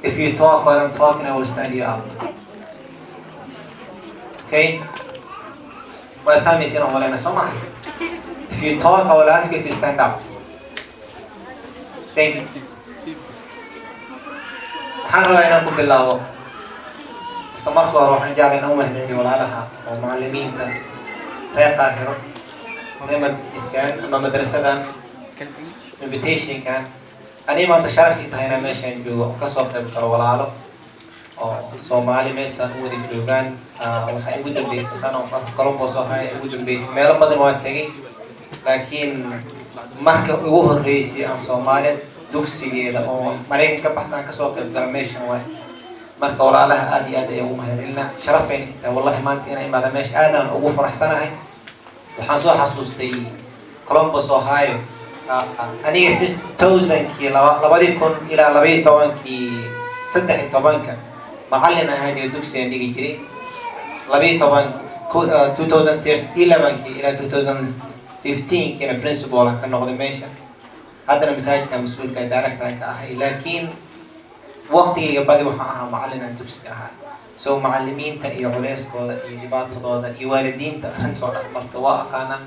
Speaker 13: If you talk while I'm talking, I will stand you up. Okay? Waa fahmaysiin oo maleyna, soo maha? If you talk, I will ask you to stand up. Thank you. Waxaan rabaa inaan ku bilaabo horta marka hore, waxaan jeclay inaan u mahadceliyo walaalaha oo macallimiinta reer Qaahiro, reer masjidkan ama madrasadan, invitationkan. Aniga maanta sharaf ii tahay inaan meeshaan joogo oo kasoo qayb galo, walaalo oo Soomaali meeshaan u wada joogaan. Waxaa igu dambeysay sano Columbus, waxaa igu dambeysay meelo badan waan tegay, laakiin marka ugu horreysay aan Soomaali dugsigeeda oo Maraykan ka baxsan aan kasoo qayb gala meeshan waay. Marka walaalaha aad iyo aad ayaan ugu mahadcelinaa. Sharafayna intaa wallahi maanta inaan imaada meesha, aadaan ugu faraxsanahay. Waxaan soo xasuustay Columbus, Ohio. Aniga si thousandkii 2000 ilaa 12-kii, 13-ka macallin ahaan jiray, dugsigaan dhigi jiray. 12, 2011-kii ilaa 2015-kiina principal aan ka noqday meesha. Haddana masaajidka mas-uulka director ka ahay, laakiin waqtigayga badi waxaan ahaa macallin aan dugsiga ahaa. So macallimiinta iyo culeyskooda iyo dhibaatadooda iyo waalidiinta arrin soo dhex marto waa aqaana.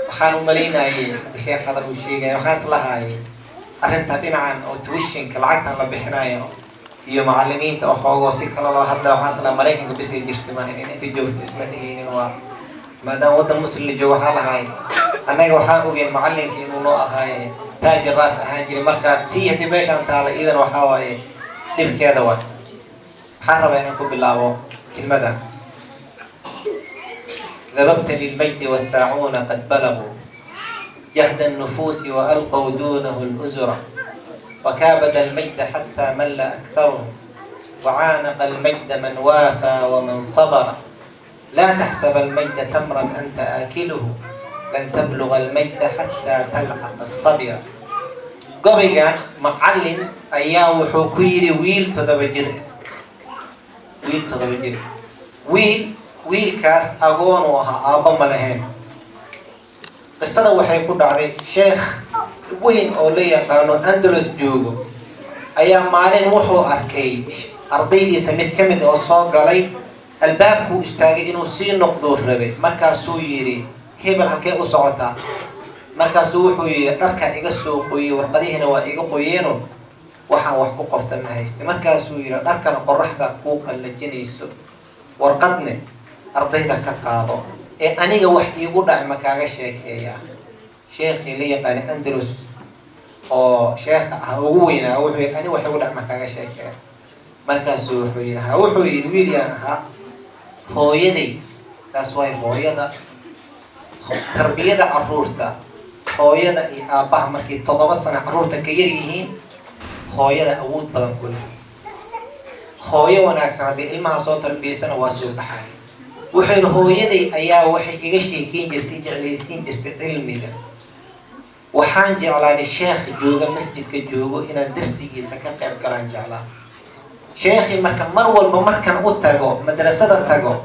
Speaker 13: Waxaan u malaynayay hadda sheekh hadal uu sheegaya, waxaan islahaayay arrinta dhinacan oo tuitionka, lacagtan la bixinayo iyo macallimiinta oo xoogoo si kale loo hadlaya, waxaan islahaa Maraykanka bisay jirtay, ma in inta joogto isma dhihaynin. Waa maadaama waddan Muslim la joogo, waxaa lahaay annaga waxaan ogeyn macallinka inuu noo ahaaye taajir raas ahaan jiray. Marka tii haddii meeshaan taala iidan waxaa waaye dhibkeeda waay. Waxaan rabaa inaan ku bilaabo kelmada: ذببت للمجد والساعون قد بلغوا جهد النفوس وألقوا دونه الأزرة، وكابد المجد حتى مل أكثرهم، وعانق المجد من وافى ومن صبر. لا تحسب المجد تمرا أنت آكله، لن تبلغ المجد حتى تلعق الصبر. Gabaygan macallin ayaa wuxuu ku yidhi wiil 7 jir, wiil 7 jir, wiil wiilkaas agoon uu ahaa, aabba ma lahayn. Qisada waxay ku dhacday sheekh weyn oo la yaqaano Andalus joogo ayaa maalin wuxuu arkay Ardaydiisa mid ka mid oo soo galay albaabkuu istaagay, inuu sii noqduu rabay. Markaasuu yidhi, "Hebel, halkee u socotaa?" Markaasuu wuxuu yidhi, "Dharkaa iga soo qoyey, warqadihiina waa iga qoyeeno, waxaan wax ku qorta ma haysta." Markaasuu yidhi, "Dharkana qoraxda kuu qallajinayso, warqadne ardayda ka qaado." Ee aniga wax iigu dhacay ma kaaga sheekeeyaa? Sheekhii la yaqaanay Andalus oo sheekha ah ugu weynaa wuxuu yidhi, "Ani wax igu dhac ma kaaga sheekeeya?" Markaasuu wuxuu yidhi, "Ha." Wuxuu yidhi, "Wiil yaan ahaa, hooyaday." Taas waay hooyada, tarbiyada caruurta, hooyada iyo aabbaha markay 7 sano carruurta ka yar yihiin, hooyada awood badan ku leh. Hooyo wanaagsan haddii ilmaha soo tarbiyaysana, waa soo baxay. Wuxuu yidhi, "Hooyaday ayaa waxay iga sheekeyn jirtay, jeclaysiin jirtay cilmiga. Waxaan jeclaaday sheekh jooga masjidka joogo inaan darsigiisa ka qayb galaan jeclaa. Sheekhii marka mar walba markaan u tago madrasada tago,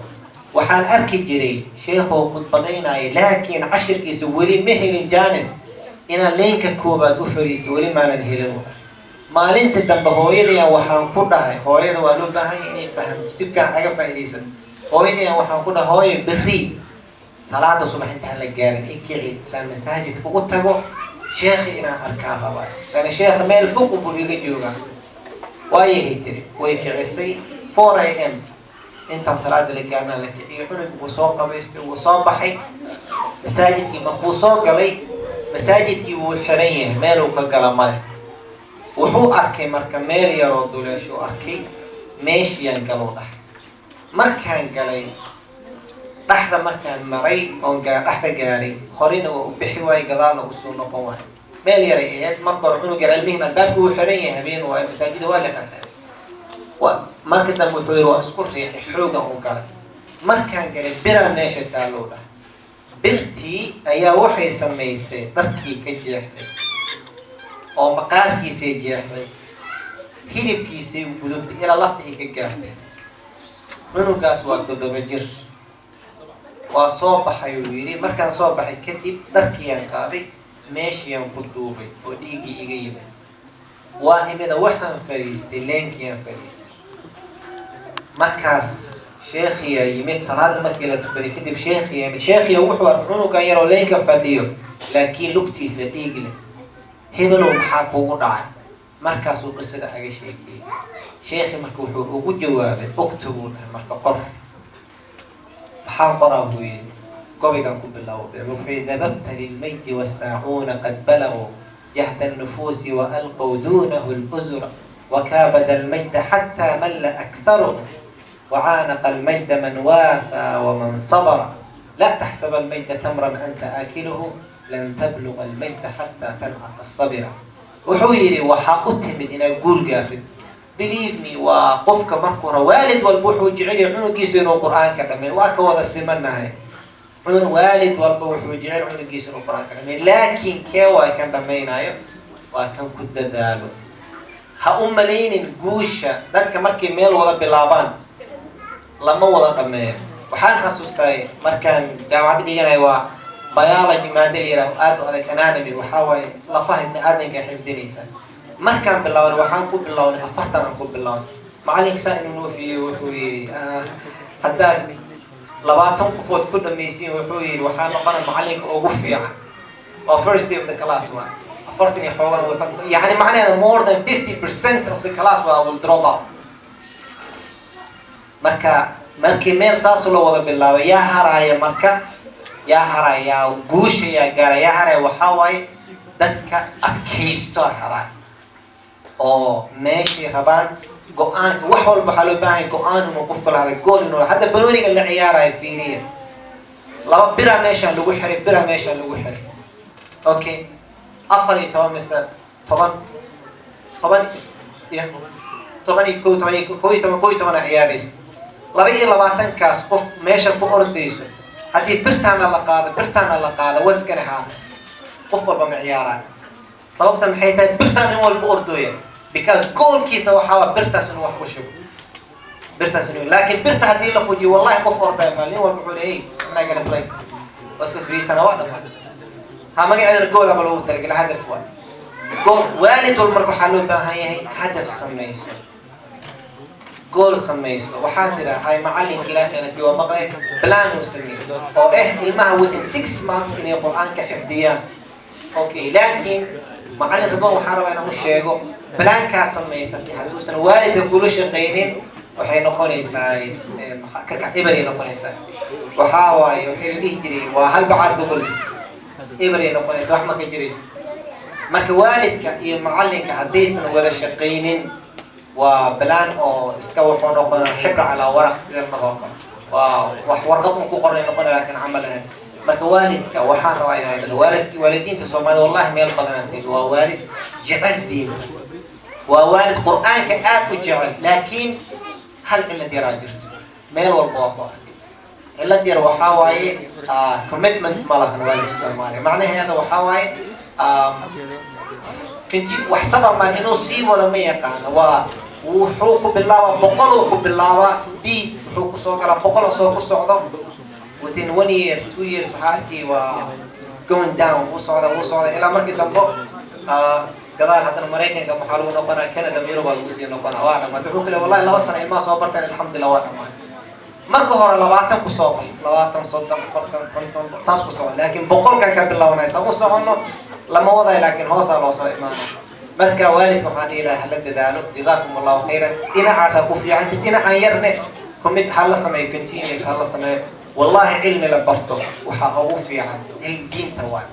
Speaker 13: waxaan arki jiray sheekhoo khudbadaynaya, laakiin cashirkiisa weli ma helin chance inaan leenka koobaad u fariisto, weli maanan helin. Maalinta dambe hooyadayan waxaan ku dhahay," hooyada waa loo baahan yahay inay fahamto, si fiican aga faa'iidaysato, "hooyadayan waxaan ku dhahay, hooyo, berri salaada subax intaan la gaarin i kici saan masaajidka u tago, sheekhi inaan arkaan rabaa, yani sheekha meel fog buu iga joogaa." "Waayahay," tiri. Way kicisay 4 a.m., intaan salaada la gaarnaa la kiciyo. Cunug wuu soo qabaystay, wuu soo baxay masaajidkii. Markuu soo galay masaajidkii, wuu xiran yahay, meeluu ka gala male. Wuxuu arkay marka meel yaroo duleeshuu arkay. "Meeshiyaan galow," dhahay. "Markaan galay dhexda, markaan maray oon dhexda gaaray, horena waa u bixi waayey, gadaalna usoo noqon waayo. Meel yaray ahayd marka hore, cunug yar. Almuhim, albaabka wuu xiran yahay, habeen waayo, masaajida waa la xirxay wa. Marka dambe wuxuu yidhi, waa isku riixay, xoogan u galay. Markaan galay, biraa meesha taallow," dhahay. "Birtii ayaa waxay samaysay dharkii ka jeexday oo maqaarkiisay jeexday, hilibkiisay gudubtay ilaa lafta ay ka gaartay." Cunugaas waa 7 jir. "Waa soo baxay," uu yidhi. "Markaan soo baxay kadib, dharkiiyaan qaaday, meeshiiyaan ku duubay oo dhiiggii iga yimid. Waa imida, waxaan fadhiistay leenkiiyaan fadhiistay. Markaas sheekhiyaa yimid. Salaada markii la tukaday kadib, sheekhiyaa yimid. Sheekhiya wuxuu arkay cunugan yaroo leenka fadhiyo, laakiin lugtiisa dhiig leh. Hebelow, maxaa kugu dhacay? Markaasuu qisada aga sheekeeyey. Sheekhi marka wuxuu ugu jawaabay, اكتب," buu dhahay, "marka qor." "Maxaan qoraa?" buu yidhi. Gobaygan ku bilowday. Wuxuu yidhi, ذببت للمجد والساعون قد بلغوا جهد النفوس وألقوا دونه الأزر وكابد المجد حتى مل أكثرهم وعانق المجد من وافى ومن صبر. لا تحسب المجد تمرا أنت آكله، لن تبلغ المجد حتى تلعق الصبر. Wuxuu yidhi, waxaa u timid inaad guul gaartid. Believe me, waa qofka markuu hore, waalid walba wuxuu jecel yahay cunugiisa inuu Qur-aanka dhameeyo. Waa ka wada simanahay, waalid walba wuxuu jecel cunugiisa inuu Qur-aanka dhameeyo. Laakiin kee waa kan dhamaynaayo? Waa kan ku dadaalo. Ha u malaynin guusha dadka markay meel wada bilaabaan lama wada dhameeyo. Waxaan xasuustay markaan jaamacad dhiganayo, waa biology maada la yiraahdo aad u adag, anatomy, waxaa waaye lafaha ibni aadanka xifdinaysa. Markaan bilownay, waxaan ku bilownay 40 aan ku bilownay. Macalinka saa inuu noo fiiyo, wuxuu yidhi, "Haddaad 20 qofood ku dhamaysiin," wuxuu yidhi, "waxaa noqona macalinka ugu fiican." Waa first day of the class, waa 40 iyo xoogan. Yani macnaheeda more than 50% of the class waa will drop out. Marka markii meel saas loo wada bilaabay, yaa haraaya? Marka yaa haraya? Yaa guusha yaa gaara? Yaa haraya? Waxaa waaye dadka adkaysto haraay oo meeshay rabaan go-aanka. Wax walba waxaa loo baahan yahay go-aan inuu qofka lahada, goal inuu. Hadda banooniga la ciyaarayo fiiriya. Laba bira meeshaan lagu xiray, bira meeshaan lagu xiray. Okay, 14 mise 10, 10 iyo 11, 11, 11 a ciyaarayso. 22-kaas qof meesha ku ordayso, haddii birtaana la qaado, birtaana la qaado, what's gonna happen? Qof walba ma ciyaaraayo. Sababta maxay tahay? Birtaan in walba ordooya because goalkiisa waxaa waa birtaas inuu wax ku shubo, birtaas inuu. Laakiin birta haddii la fujiyo, wallahi qof ordaya ma. Nin walba wuxuu leeyay, "I'm not gonna play," waa iska fariisana, waa dhamaan. Ha magaceedana goal ama loogu talagala, hadaf waay, goal. Waalid walba marka waxaa loo baahan yahay hadaf samayso. Goal samayso. Waxaa tira hay macalinka Ilaahayna si waa maqlay, plan uu sameeyey oo ilmaha within 6 months inay Qur-aanka xifdiyaan. Okay, laakiin macallin Ridwan, waxaan rabaa inaan u sheego, plankaa samaysatay hadduusan waalidka kula shaqaynin, waxay noqonaysaa eberay noqonaysaa. Waxaa waaye waxay la dhihi jiray waa hal bacaad gogolis, eberay noqonaysa, wax ma ka jirayso. Marka waalidka iyo macalinka haddaysan wada shaqaynin, waa plan oo iska wuxuu noqonaa حبر على ورق, sida noqon karo waa wax warqad un ku qornay noqonay, laakiin camal ahayn. Marka waalidka waxaan rabaa inaan idhahdo, waalid, waalidiinta Soomaalida, wallahi meel badan aan tegay, waa waalid jecel diinta, waa waalid Qur-aanka aad u jecel, laakiin hal cillad yaraa jirto. Meel walba waa ku arkay cillad yar. Waxaa waaye commitment ma lahan waalidka Soomaaliya. Macnaheeda waxaa waaye wax sabab maan inuu sii wado ma yaqaano. Waa wuxuu ku bilaabaa 100 ku bilaabaa, speed wuxuu kusoo galaa 100 soo ku socdo. Within one year, 2 years, waxaa arkay waa going down, wuu socda, wuu socda, ilaa markii dambe gadaal haddana Maraykanka maxaa lagu noqonaa, Canada, Yurub baa lagu sii noqonaa, waa dhamaatay. Wuxuu kale, wallahi 2 sano ilmaha soo barteen, alxamdulillah, waa dhamaatay. Marka hore 20 kusoo bax, 20, 30, 40, 50, saas ku soco, laakiin 100-kan ka bilownay saan u soconno lama wadayo, laakiin hoosaa loo soo imaana. Marka waalidka waxaan dhihi lahaa hala dadaalo. Jazaakum Allahu khayran. Dhinacaasaa ku fiicanta, dhinacan yarne commit ha la sameeyo, continuous ha la sameeyo. Wallahi cilmi la barto waxaa ugu fiican cilmi diinta waay.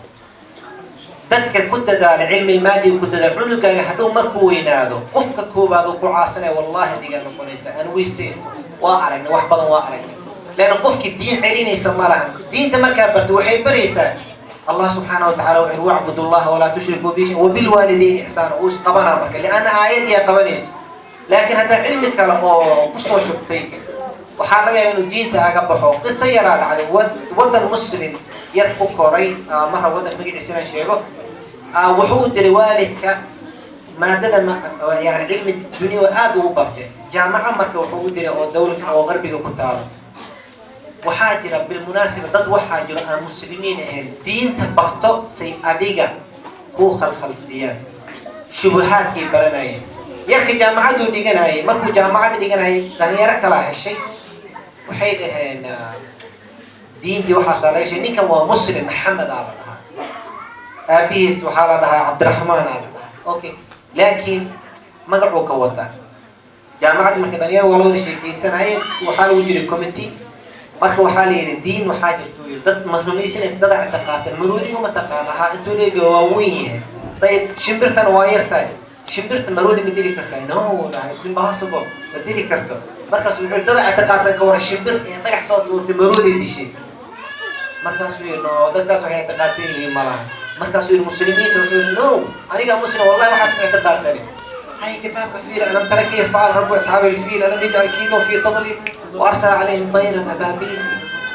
Speaker 13: Dadka ku dadaala cilmi maadi ku dadaala, cunugaaga hadhow markuu weynaado qofka koowaad uu ku caasanaya wallahi adigaa noqonaysa. Aan weyse waa aragnay, wax badan waa aragnay, leanna qofkii diin celinaysa ma lahan. Diinta markaa barto waxay baraysaa Allah subxaana wa tacala wuxuu واعبدوا الله ولا تشركوا به وبالوالدين إحسانا. Uu isqabanaa marka, lianna aayadiyaa qabanayso. Laakiin haddaa cilmi kale oo kusoo shubtay, waxaa laga yaaba inuu diinta aga baxo. Qiso yaraa dhacday, waddan muslim yar ku koray, marra waddanka magaciisa inaan sheego, wuxuu u diray waalidka maadada yani cilmi dunya aada ugu bartay jaamaca. Marka wuxuu u diray oo dawlad oo qarbiga ku taalo. Waxaa jira bilmunaasiba dad waxaa jiro aan muslimiin ahayn, diinta barto say adiga ku khalkhalsiiyaan, shubuhaadkay baranayeen. Yarka jaamacaduu dhiganayay, markuu jaamacadda dhiganayay dhalinyaro kalaa heshay, waxay dhaheen diintii waxaasaa laga sheegay. Ninkan waa muslim, Maxamed aa la dhahaa, aabihiis waxaa la dhahaa Cabdiraxmaan aa la dhahaa. Okay, laakiin magacuu ka wataa jaamacadda. Marka dhalinyaro waa la wada sheekeysanayeen, waxaa lagu jiray committee. Marka waxaa la yidhi diin waxaa jirta uu yidhi dad ma rumaysanaysa, dada ictiqaadsan maroodiga ma taqaana? Haa, intuu leega waa weyn yahay. Dayib, shimbirtana waa yar tahay, shimbirta maroodi ma dili kartaa? No, dhahay, it's impossible, ma dili karto. Markaas wuxuu dada ictiqaadsan ka waran shimbir in dhagax soo tuurtay maroodi dishay? Markaasuu yidhi no, dadkaas waxay ictiqaadsan yihiin ma laha. Markaasuu yidhi muslimiinta, wuxuu yidhi no, aniga muslim, wallahi waxaas ma ictiqaadsanin. هاي كتاب كثير: ألم تر كيف فعل رب أصحاب الفيل؟ ألم يجعل كيدهم في تضليل وأرسل عليهم طيرا أبابيل.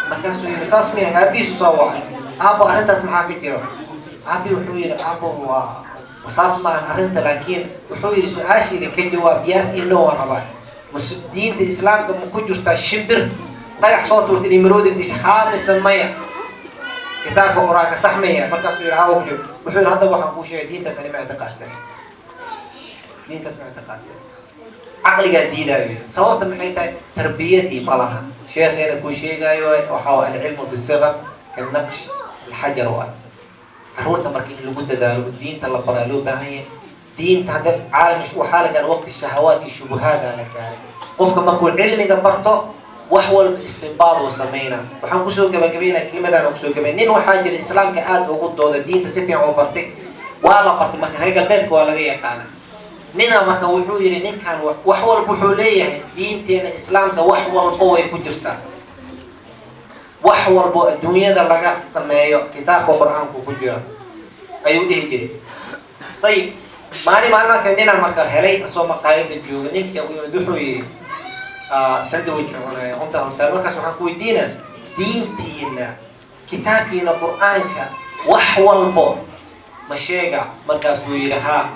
Speaker 13: Markaasuu yidhi saas miya? Aabihiisu soo wacay, aabo arrintaas maxaa ka jiro? Aabi wuxuu yidhi aabo waa saas maahan arrinta, laakiin wuxuu yidhi su-aashayda ka jawaab, yes iyo no waan rabaa. Diinta Islaamka ma ku jirtaa shimbir dhagax soo tuurtay inay maroodiga disha, haa mise maya? Kitaabka Qur-aanka sax maya? Markaasuu yidhi haa, ku jiro. Wuxuu yidhi hadda waxaan kuu sheegay, diintaas ani ma ictiqaadsanay, diintaas ma ictiqaadsanay, caqligaa diidaayo yidhi. Sababta maxay tahay? Tarbiyadii ma laha. Sheekheena kuu sheegaayo waxaa waa العلم في الصغر كنقش الحجر. Waa carruurta marka in lagu dadaalo diinta la baraa loo baahan yahay. Diinta hadda caalam waxaa la gaaray waqti shahawaat iyo shubuhaada la gaaray. Qofka markuu cilmiga barto wax walba istinbaad uu sameynaa. Waxaan kusoo gabagabaynaa kelimadaan kusoo gabay, nin waxaa jira Islaamka aada ugu dooda, diinta si fiican u bartay, waa la bartay. Marka reer galbeedka waa laga yaqaana nina. Marka wuxuu yidhi ninkan wax walba wuxuu leeyahay diinteena Islaamka wax walba way ku jirtaa, wax walbo adduunyada laga sameeyo kitaabka Qur-aanku ku jira ayuu dhihi jiray. Ayib, maalin maalmaadka ninaa marka helay asoo maqaayada jooga. Ninkii u yimid wuxuu yidhi sandwich cunaya cunta hortaa. Markaas waxaan ku weydiinaa, diintiina kitaabkiina Qur-aanka wax walbo ma sheega? Markaasuu yidhi haa.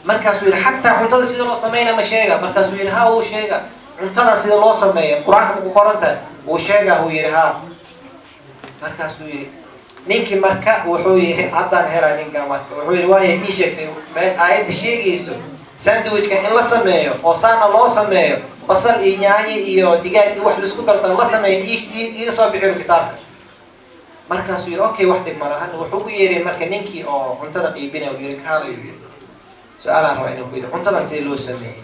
Speaker 13: Markaasuu yidhi xataa cuntada sida loo sameyna ma sheega? Markaasuu yidhi haa, wuu sheega. Cuntada sida loo sameeya Qur-aanka ma ku qoran tahay? Wuu sheegaa, wuu yidhi haa. Markaasuu yidhi ninkii, marka wuxuu yidhi haddaan helaa ninka. Marka wuxuu yidhi waaya ii sheegsay aayadda sheegayso sandwichka in la sameeyo oo saana loo sameeyo. Basal iyo yaanyo iyo digaag iyo wax laisku darta la sameeyo, iiga soo bixiyo kitaabka. Markaasuu yidhi, "Okay, wax dhib ma lahan." Wuxuu u yeeray marka ninkii oo cuntada qiibinaya. Uu yidhi, "Kaalay," uu yidhi, "su-aalaan rabaa inuu ku yidhi, cuntadan see loo sameeyey?"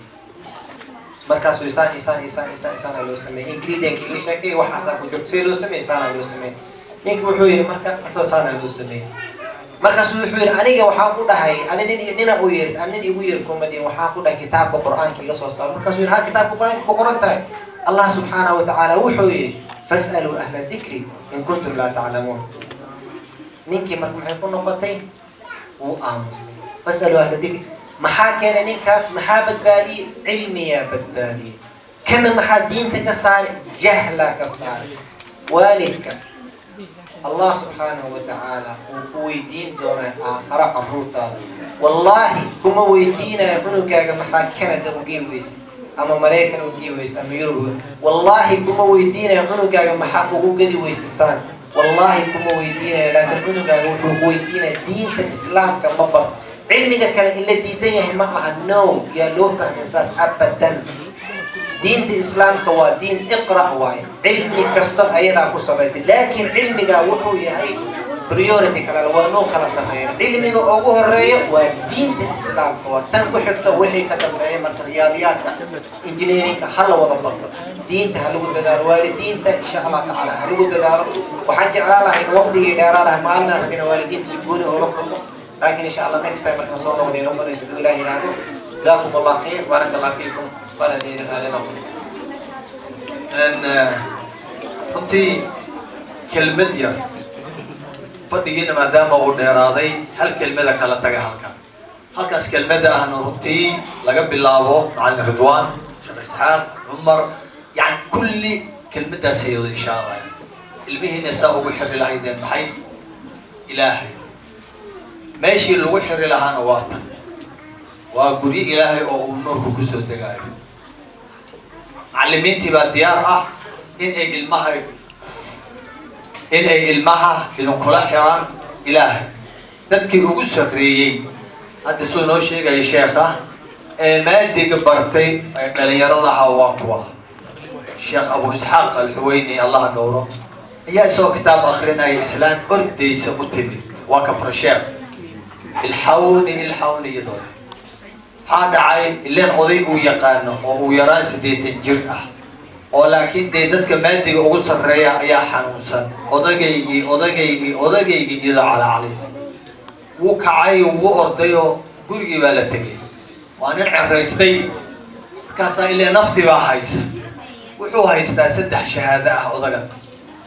Speaker 13: Markaasuu isaan isaan isaan isaan isaana loo sameeyey, ingredient iga sheekay, waxaasaa ku jirto, see loo sameeyey, saanaa loo sameeyey. Ninki wuxuu yidhi, "Marka cuntada saanaa loo sameeyey." Markaasuu wuxuu yidhi, "Aniga waxaan ku dhahay, adi nin nina u yeerit, an nin igu yeer kumadin, waxaan ku dhahay kitaabka Qur-aanka iga soo saar." Markaasuu yidhi, "Ha, kitaabka Qur-aanka ku qoran tahay. Allah subxaanahu watacaala wuxuu yidhi, 'Fas'aluu ahla dikri in kuntum laa taclamuun.'" Ninkii marka maxay ku noqotay? Wuu aamusay. Fas'aluu ahla dikri. Maxaa keenay ninkaas? Maxaa badbaadiyey? Cilmiyaa badbaadiyey. Kana maxaa diinta ka saaray? Jahla ka saaray. Waalidka, Allah subxaanahu watacaala uu ku weydiin doonaa aakharo caruurtaada. Wallaahi kuma weydiinayo cunugaaga maxaa Canada u gey weysay ama Maraykan u gey weysay ama Yurub. Wallaahi kuma weydiinayo cunugaaga maxaa ugu gadi weysay saan. Wallaahi kuma weydiinayo. Laakiin cunugaaga wuxuu ku weydiinaya, "Diinta Islaamka ma bar?" Cilmiga kale in la diidan yahay ma aha, no, yaa loo fahmin saas abadan. Diinta Islaamka waa diin iqra' waaye. Cilmi kasto ayadaa ku samaysay, laakiin cilmigaa wuxuu yahay priority kale, waa noo kala sameeya. Cilmiga ugu horeeya waa diinta Islaamka, waa tan ku xigto wixii ka dambeeya. Marka riyaadiyaadka, engineeringka ha la wada barto, diinta ha lagu dadaalo. Waalidiinta, insha Allah tacaala, ha lagu dadaalo. Waxaan jeclaan lahay in waqtigii dheeraa lahay maalina rabina waalidiinta si gooni oola kulmo, laakiin insha Allah next time markaan soo noqday noqonayso, haduu Ilaah yidhaahdo. Jazakum Allah khayr, baaraka Allah fiikum, waana deeri raali noqon.
Speaker 12: Runtii kelmad yar, fadhigiina maadaama uu dheeraaday, hal kelmada kala taga halkan. Halkaas kelmada ahna runtii laga bilaabo macalin Ridwaan, Sheekh Isxaaq, Cumar, yani kulli kelmadaas ayado ishaaraya. Ilmihiina saa ugu xiri lahaydeen maxay? Ilaahay. Meeshii lagu xiri lahaana waa tan, waa guryo Ilaahay oo uu nuurku kusoo degaayo. Macallimiintii baa diyaar ah in ay ilmaha idinkula xiraan Ilaahay. Dadkii ugu sarreeyey hadda suu noo sheegaya sheekha ee maadiga bartay ee dhalinyarada ahaa waa kuwa Sheekh Abu Isxaaq Alxuweyni, Allah dhowro, ayaa isagoo kitaab akrinaya islaan ordaysa u timid. Waa kafra sheekh, "Ilxawni, ilxawni," iyadoo maxaa dhacay? Ileen oday uu yaqaano oo uu yaraan 80 jir ah oo laakiin dee dadka maadiga ugu sarreeya ayaa xanuunsan. "Odagaygii, odagaygii, odagaygii," iyadoo calaacalaysa. Wuu kacay, wuu ordayoo gurigii baa la tegay. Waa nin ceraystay. Markaasaa ilaa nafti baa haysa. Wuxuu haystaa saddex shahaado ah odaga,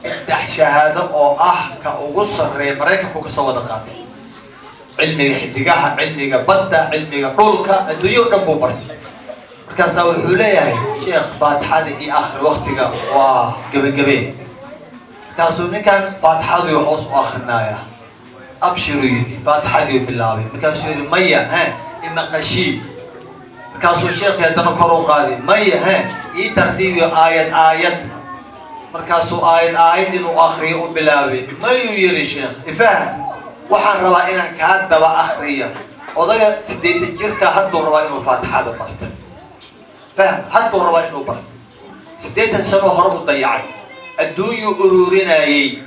Speaker 12: saddex shahaado oo ah ka ugu sarreeya Maraykanku kasoo wada qaatay: cilmiga xidigaha, cilmiga badda, cilmiga dhulka, adduunyo o dhan buu bartay. Markaasaa wuxuu leeyahay, "Sheekh, faatixada iyo akhri, waktiga waa gebagabeen." Markaasuu ninkan faatixadii hoos u akrinaya. "Abshiruu," yidhi. Faatixadii bilaabay. Markaasuu yidhi, "Maya, he imaqashii." Markaasuu sheekhi haddana kor u qaaday. "Maya, he ii tartiibiyo, aayad aayad." Markaasuu aayad aayad inuu akriyo u bilaabay. "Mayuu," yidhi, "sheekh, ifaham, waxaan rabaa inaan kaa daba akriyo." Odaga 80 jirka hadduu rabaa inuu faatixada barto. Fahm, hadduu rabaa inuu barto. 80 sano hore u dayacay. Adduunyuu ururinayey,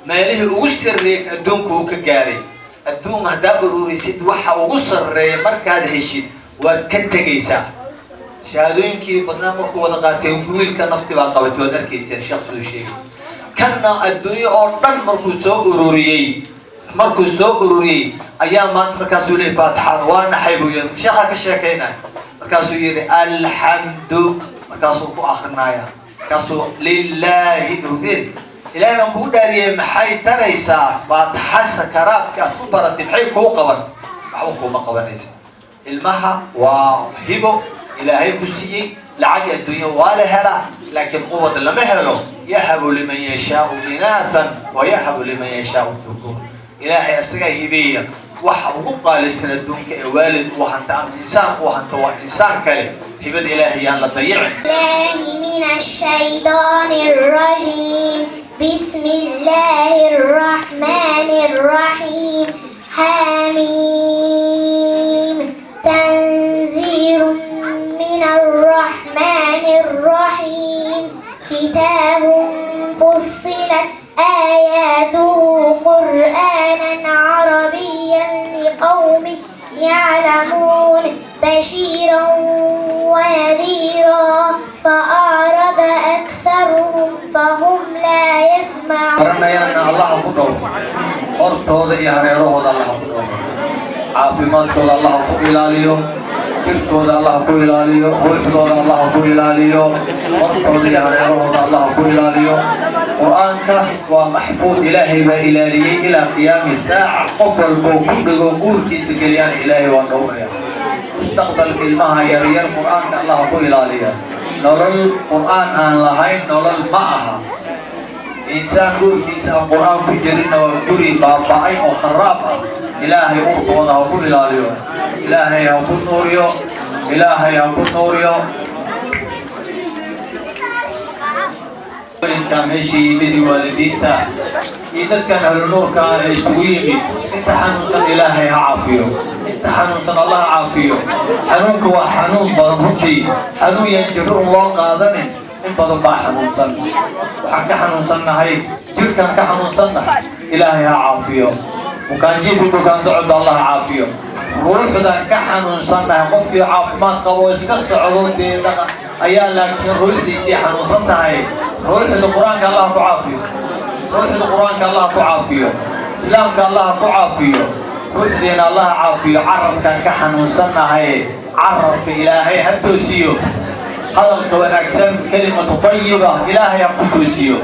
Speaker 12: meelihii ugu sarreeyay adduunku uu ka gaaray. Adduun haddaa ururisid, waxa ugu sarreeya markaad heshid waad ka tegaysaa. Shahaadooyinkii badnaa markuu wada qaatay, wiilka nafti baa qabatay. Waad arkayseen sheekh siduu sheegay. Kanna adduunyo oo dhan markuu soo ururiyey ayaa maanta markaasuu leeyay, "Faatixada." "Waa naxay," buu yidhi. Sheekhaa ka sheekaynaya. Markaasuu yidhi, "Alxamdu." Markaasuu ku akrinaya. Markaasuu lilaahi ufir. Ilaahay baan kugu dhaariyey, maxay taraysaa faatixa sakaraadka aad ku baratay? Maxay kuu qaban? Waxba kuuma qabanaysa. Ilmaha waa hibo Ilaahay ku siiyey. Lacag adduunya waa la helaa, laakiin ubad lama helo. Yahabu liman yashaau inaathan wa yahabu liman yashaau dhukuur. Ilaahay isagaa hibeeya. Waxa ugu qaalisan adduunka ee waalid uu hanta ama insaan uu hanto waa insaan kale. Hibada Ilaahay yaan la dayicin.
Speaker 8: الله من الشيطان الرجيم. بسم الله الرحمن الرحيم. حميم. تنزيل من الرحمن الرحيم. يعلمون بشيرا ونذيرا فأعرض أكثرهم فهم لا يسمعون.
Speaker 12: Baranayaanna Allaha ku dhowro, hortooda iyo hareerahooda Allaha ku dhowro, caafimaadkooda Allaha ku ilaaliyo, jirkooda Allaha ku ilaaliyo, ruuxdooda Allaha ku ilaaliyo, hortooda iyo hareerahooda Allaha ku ilaaliyo. Qur-aanka waa maxfuud, Ilaahay baa ilaaliyey ilaa qiyaami saaca. Qof walboo ku dhigo uurkiisa geliyaan, Ilaahay waa dhowraya. Mustaqbalka ilmaha yaryar Qur-aanka Allaha ku ilaaliya. Nolol Qur-aan aan lahayn nolol ma aha. Insaan uurkiisa aan Qur-aan ku jirinna waa guri baaba'ay oo kharaab ah. Ilaahay uurkooda ha ku ilaaliyo, Ilaahay ha ku nuuriyo, Ilaahay ha ku nuuriyo. Inka meesha yimid iyo waalidiinta iyo dadkan ahlunuurka ee isugu yimid, inta xanuunsan Ilaahay ha caafiyo, inta xanuunsan Allah ha caafiyo. Xanuunka waa xanuun badan runtii, xanuun yaan jirro un loo qaadanin. In badan baa xanuunsan, waxaan ka xanuunsannahay jirkaan ka xanuunsannahay. Ilaahay ha caafiyo bukaanjiifii, bukaan socod ba Allah ha caafiyo. Ruuxdan ka xanuunsannahay, qofkii caafimaad qabo oo iska socdo dee dhaqan ayaa, laakiin ruuxdiisii xanuunsan tahay. Ruuxda Qur-aanka Allah ku caafiyo, ruuxda Qur-aanka Allah ku caafiyo, Islaamka Allah ku caafiyo, ruuxdeena Allah caafiyo. Carabkaan ka xanuunsannahay, carabka Ilaahay ha toosiyo, hadalka wanaagsan, kelimatu tayiba, Ilaahay ha ku toosiyo.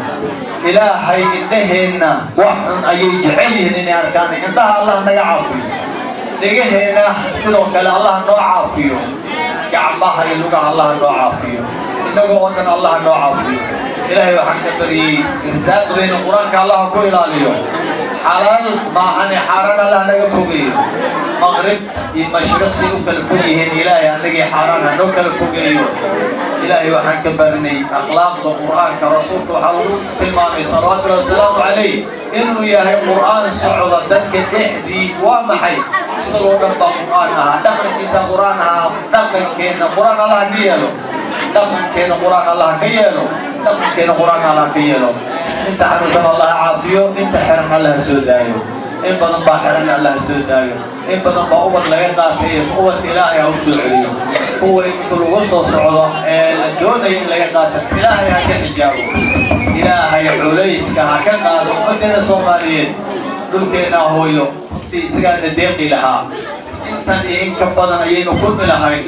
Speaker 12: Ilaahay indhaheenna wax xun ayay jecel yihiin inay arkaan, indhaha Allah naga caafiyo. Dhegaheenna sidoo kale Allah noo caafiyo. Gacmaha iyo lugaha Allah noo caafiyo. Innagoo oo dhan Allah noo caafiyo. Ilaahay waxaan ka baryey irsaaqdeena Qur-aanka Allah ku ilaaliyo, xalaal maahane xaaraan Allah naga fogeeyo. Maqrib iyo mashriq say u kala fog yihiin, Ilaahay annagii xaaraan ha noo kala fogeeyo. Ilaahay waxaan ka barinay akhlaaqda Qur-aanka. Rasuulka waxaa lagu tilmaamay, salawaatullahi wasalaamu calayh, inuu yahay Qur-aan socda dadka dhexdii. Waa maxay? Isagoo dhan baa Qur-aan ahaa, dhaqankiisa Qur-aan ahaa. Dhaqankeenna Qur-aan Allah ka yeelo, dhaqankeena Qur-aan Allah ka yeelo, dhaqankeena Qur-aan Allah ka yeelo. Inta xanuunsan Allah caafiyo, inta xiran Allah soo daayo. In badan baa xiran, Allah soo daayo. In badan baa ubad laga qaatay, ubadka Ilaahay ha u soo celiyo. Kuwa inta lagu soo socdo ee la doonayo in laga qaato, Ilaahay ha ka xijaabo, Ilaahay culayska ha ka qaado ummaddeena Soomaaliyeed. Dhulkeenna hooyo runtii isagaana deeqi lahaa, intan iyo in ka badan ayaynu kulmi lahayn,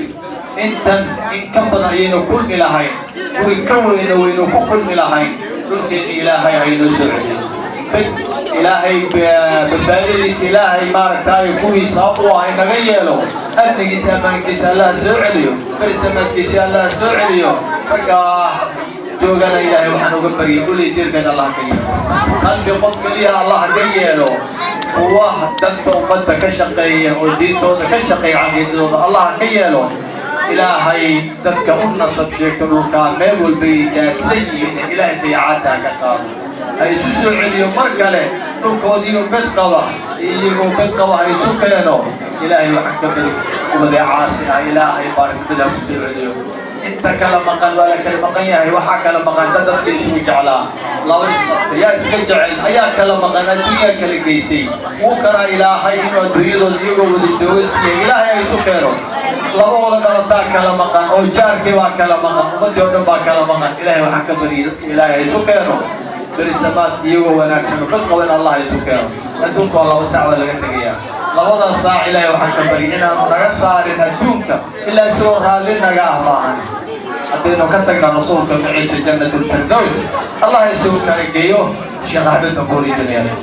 Speaker 12: intan in ka badan ayaynu kulmi lahayn, guri ka weyna waynu ku kulmi lahayn. Dhulkeena Ilaahay ha inoo soo celiyo. Ilaahay badbaadadiisa, Ilaahay maaragtaaye kuwii sabab u ahay naga yeelo. Amnigiisa, ammaankiisa Allah soo celiyo, berisamaadkiisa Allah soo celiyo. Raggaa joogana Ilaahay waxaan uga baryay kulli diirkeed Allah ka yeelo, qalbi qof keliya Allah ka yeelo, kuwa danta ummadda ka shaqeeya oo diintooda ka shaqeeya, caqiidadooda Allah ka yeelo. Ilaahay dadka u nasab sheegto dhulkaa meel walbay daadsan yihiin, Ilaahay dayacaadda ha ka qaado, ha isu soo celiyo mar kale dhulkoodiiyo bed qaba, iyagoo bed qaba ha isu keeno. Ilaahay waxaan ka bari ubadee caasi ah, Ilaahay baarkimada ha ku soo celiyo. Inta kala maqan waa la kala maqan yahay, waxaa kala maqan dad dadka isugu jeclaa, laba isqabta yaa iska jecel ayaa kala maqan, adduunyaa kala geysay. Wuu karaa Ilaahay inuu adduunyadooda iyagoo wada jooga siiya, Ilaahay ha isu keeno. Laba wada dhalataa kala maqan oo jaarkii baa kala maqan, ummaddii oo dhan baa kala maqan. Ilaahay waxaan ka baryay dadka Ilaahay ha isu keeno, berisamaad iyagoo wanaagsan oo dad qaban Allah ha isu keeno. Adduunka waa 2 saac baa laga tegayaa, labadan saac Ilaahay waxaan ka baryay inaanu naga saarin adduunka ilaa isagoo raalli naga ah maahan. Haddaynu ka tagna rasuulka maciisa jannatulfirdows Allah isugu kala geeyo. Sheekh Axmed baan ku wareejinayaa.